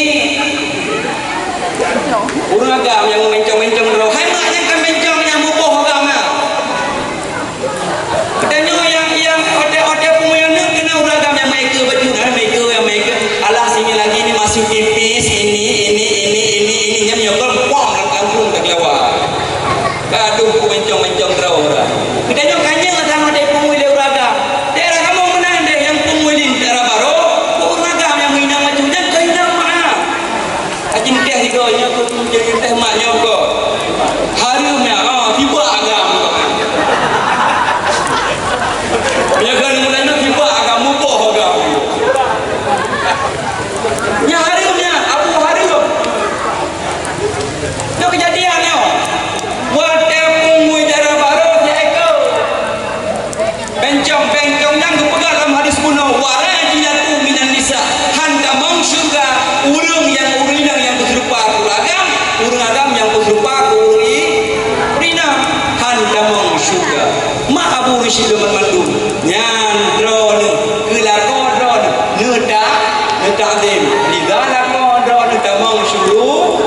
Ureuëng agam nyang meubencong-bencong droe. Hai mak nyang ka bencong nyang muboh agam na. Geutanyoe nyang, nyang oté-oté peungui aneuëk keunan ureuëng agam nyang meukeue baju, na meukeue, nyang meukeue. Alah, sini lagi ni masih tipis, ini, ini, ini, ini, ini, nyang meunyoe kon pom lam kangkung takeulawa. Aduh, ku bencong-bencong droe ureuëng. Geutanyoe ka nyang that oté peungui lé ureuëng agam. Daerah kamoe meunan deh nyang peungui lé daerah baroe, ureuëng agam nyang meuinong baju nyan keu inong mak. Aci meutéh sigoe nyoe keu tu jadi teuh mak nyoe keu. Hareuem nyan, ah, tibak agam. Meunyoe keu ureueng laén tibak agam, muboh agam. Nyan hareuem nyan, Abu hareuem. Nyoe keujadian nyoe. Watée peungui dara baroe nyan éko. Bencong-bencong nyang geupeugah lam hadis bunoe, "Warajilatu minan nisa," han tamong syeuruga ureueng nyang, ureueng inong nyang beuseurupa keu ureueng agam, ureueng agam nyang beuseurupa keu ureueng i-, ureueng inong, han tamong syeuruga. Mak abu ureueng syedara mandum, nyan droeneuh, keu lakoe droeneuh, neuta-, neutakzim, ridha lakoe droeneuh tamong syuru-,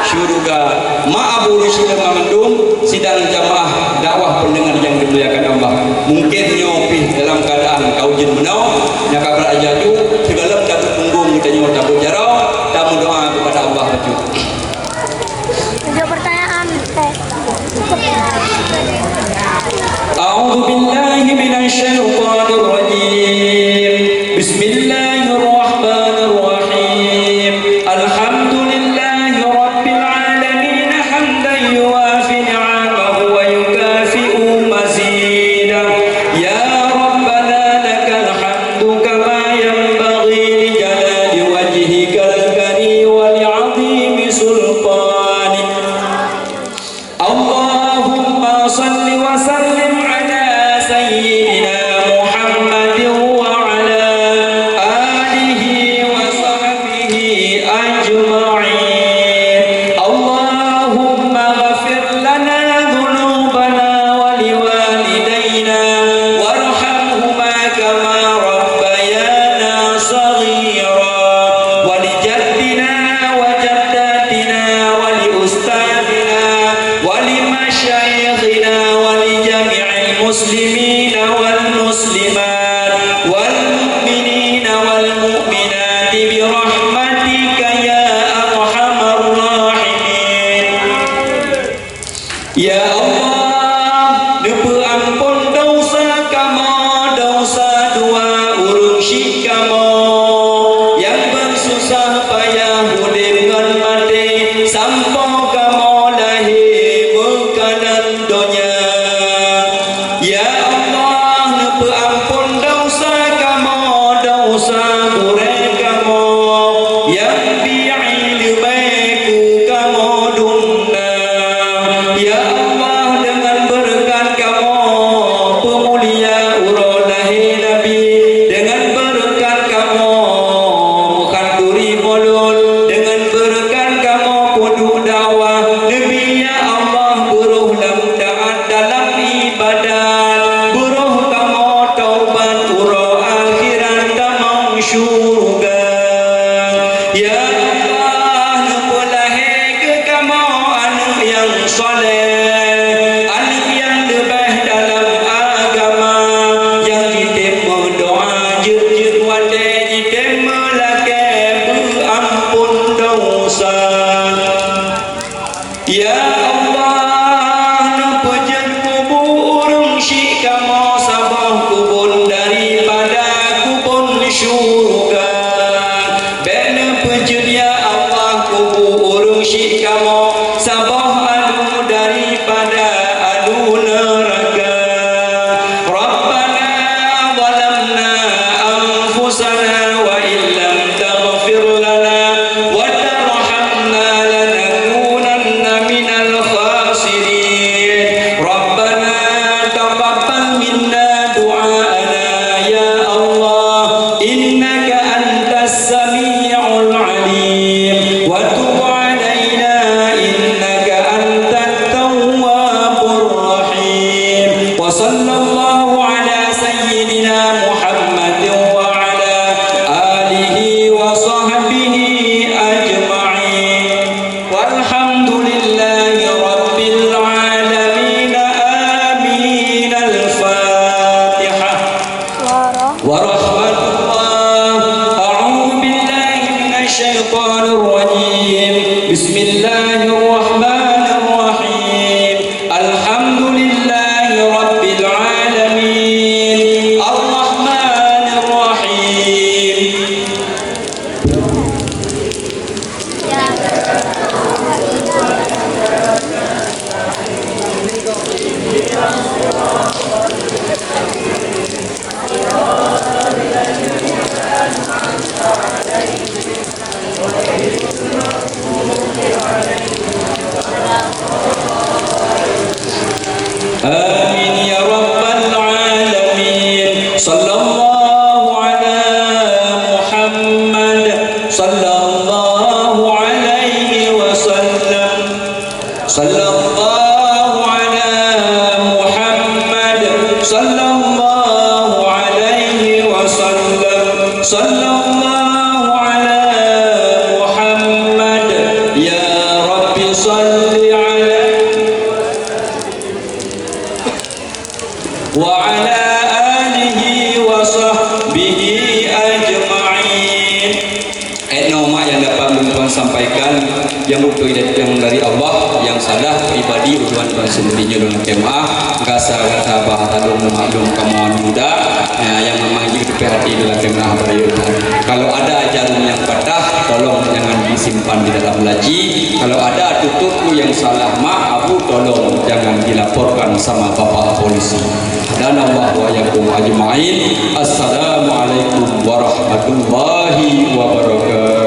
syeuruga. Mak abu ureueng syedara mandum, sidang jamaah dakwah pendengar yang dimuliakan Allah. Mungkin nyoe pih dalam keadaan ka ujeuen meunoe, nyang ka brat laju, sigohlom tabeuet punggong geutanyoe tabeuet jaroe, tameudoa kepada Allah bacut. Tujuh pertanyaan, Teh. أعوذ بالله من الشيطان الرجيم. بسم الله الرحمن الرحيم. الحمد لله رب العالمين حمدا يوافي نعمه ويكافئ مزيده. يا ربنا لك الحمد كما ينبغي لجلال وجهك الكريم ولعظيم سلطانك. اللهم صل وسلم على سيدنا محمد وعلى آله وصحبه أجمعين. اللهم اغفر لنا ذنوبنا ولوالدينا وارحمهما كما ربيانا صغيرا. ولجدنا وجداتنا ولأستاذنا ولمشايخنا ولجميع المسلمين والمسلمات والمؤمنين والمؤمنات برحمتك يا أرحم الراحمين. Ya Allah, neupeuamphon desya kamoe, desya dua ureueng syik kamoe nyang beususah payah udeb ngon maté sampoe kamoe lahé meukanan donya. Dakwah Nabi, ya Allah, beuroh lam taat dalam ibadat, beuroh kamoe taubat uroe akhirat tamong syurga. Ya Allah, neupeulahé keu kamoe aneuk nyang saleh, aneuk nyang leubeh dalam agama, nyang jitem meudoa jeuet-jeuet watée jitem meulakée beuampon dosa. Ya Allah, neupeujeuet kubu ureuëng syik kamoe saboh kubon daripada kubon syurga. Bék neupeujeuet, ya Allah, kubu ureuëng syik kamoe saboh adu daripada adu neuraka. Rabbana zalamna anfusana wa illam taghfir lana wa tarhamna lanakunanna minal khasirin. Rabbana taqabbal minna du'aana ya Allah, innaka antas sami'ul alim, wa tub alaina innaka antat tawwabur rahim. Wa sallallahu ala sayyidina Muhammadin wa ala alihi wa sahbihi ajma'in. Walhamdulillahi rabbil alamin. Amin. Al-Fatihah. Wa rahmatullah. A'udzu billahi minasy syaithanir rajim. Bismillahirrahmanirrahim. Alhamdulillahi rabbil alamin. Arrahmanir rahim. Amin ya rabbal alamin. Sallallahu ala Muhammad, sallallahu alaihi wasallam. Sallallahu ala Muhammad, sallallahu alaihi wasallam. Sallallahu ala Muhammad, ya Rabbi salli ala wa ala alihi wa sahbihi ajma'in. Inoe mak nyang dapat lôn tuan sampaikan, nyang beutôi datang dari Allah, nyang salah pribadi ulôn tuan sendiri nyoe lôn lakée meu'ah. Gasa-gasa bah lôn meumaklum kamoe muda, ya, nyang memang jeuet pih hati lôn lakée meu'ah bayeue. Kalau ada jarum yang patah, tolong jangan disimpan di dalam laci. Kalau ada tutupku yang salah, mak, abu, tolong jangan dilaporkan sama bapak polisi. Hadanallahu wa iyyakum ajma'in. Assalamualaikum warahmatullahi wabarakatuh.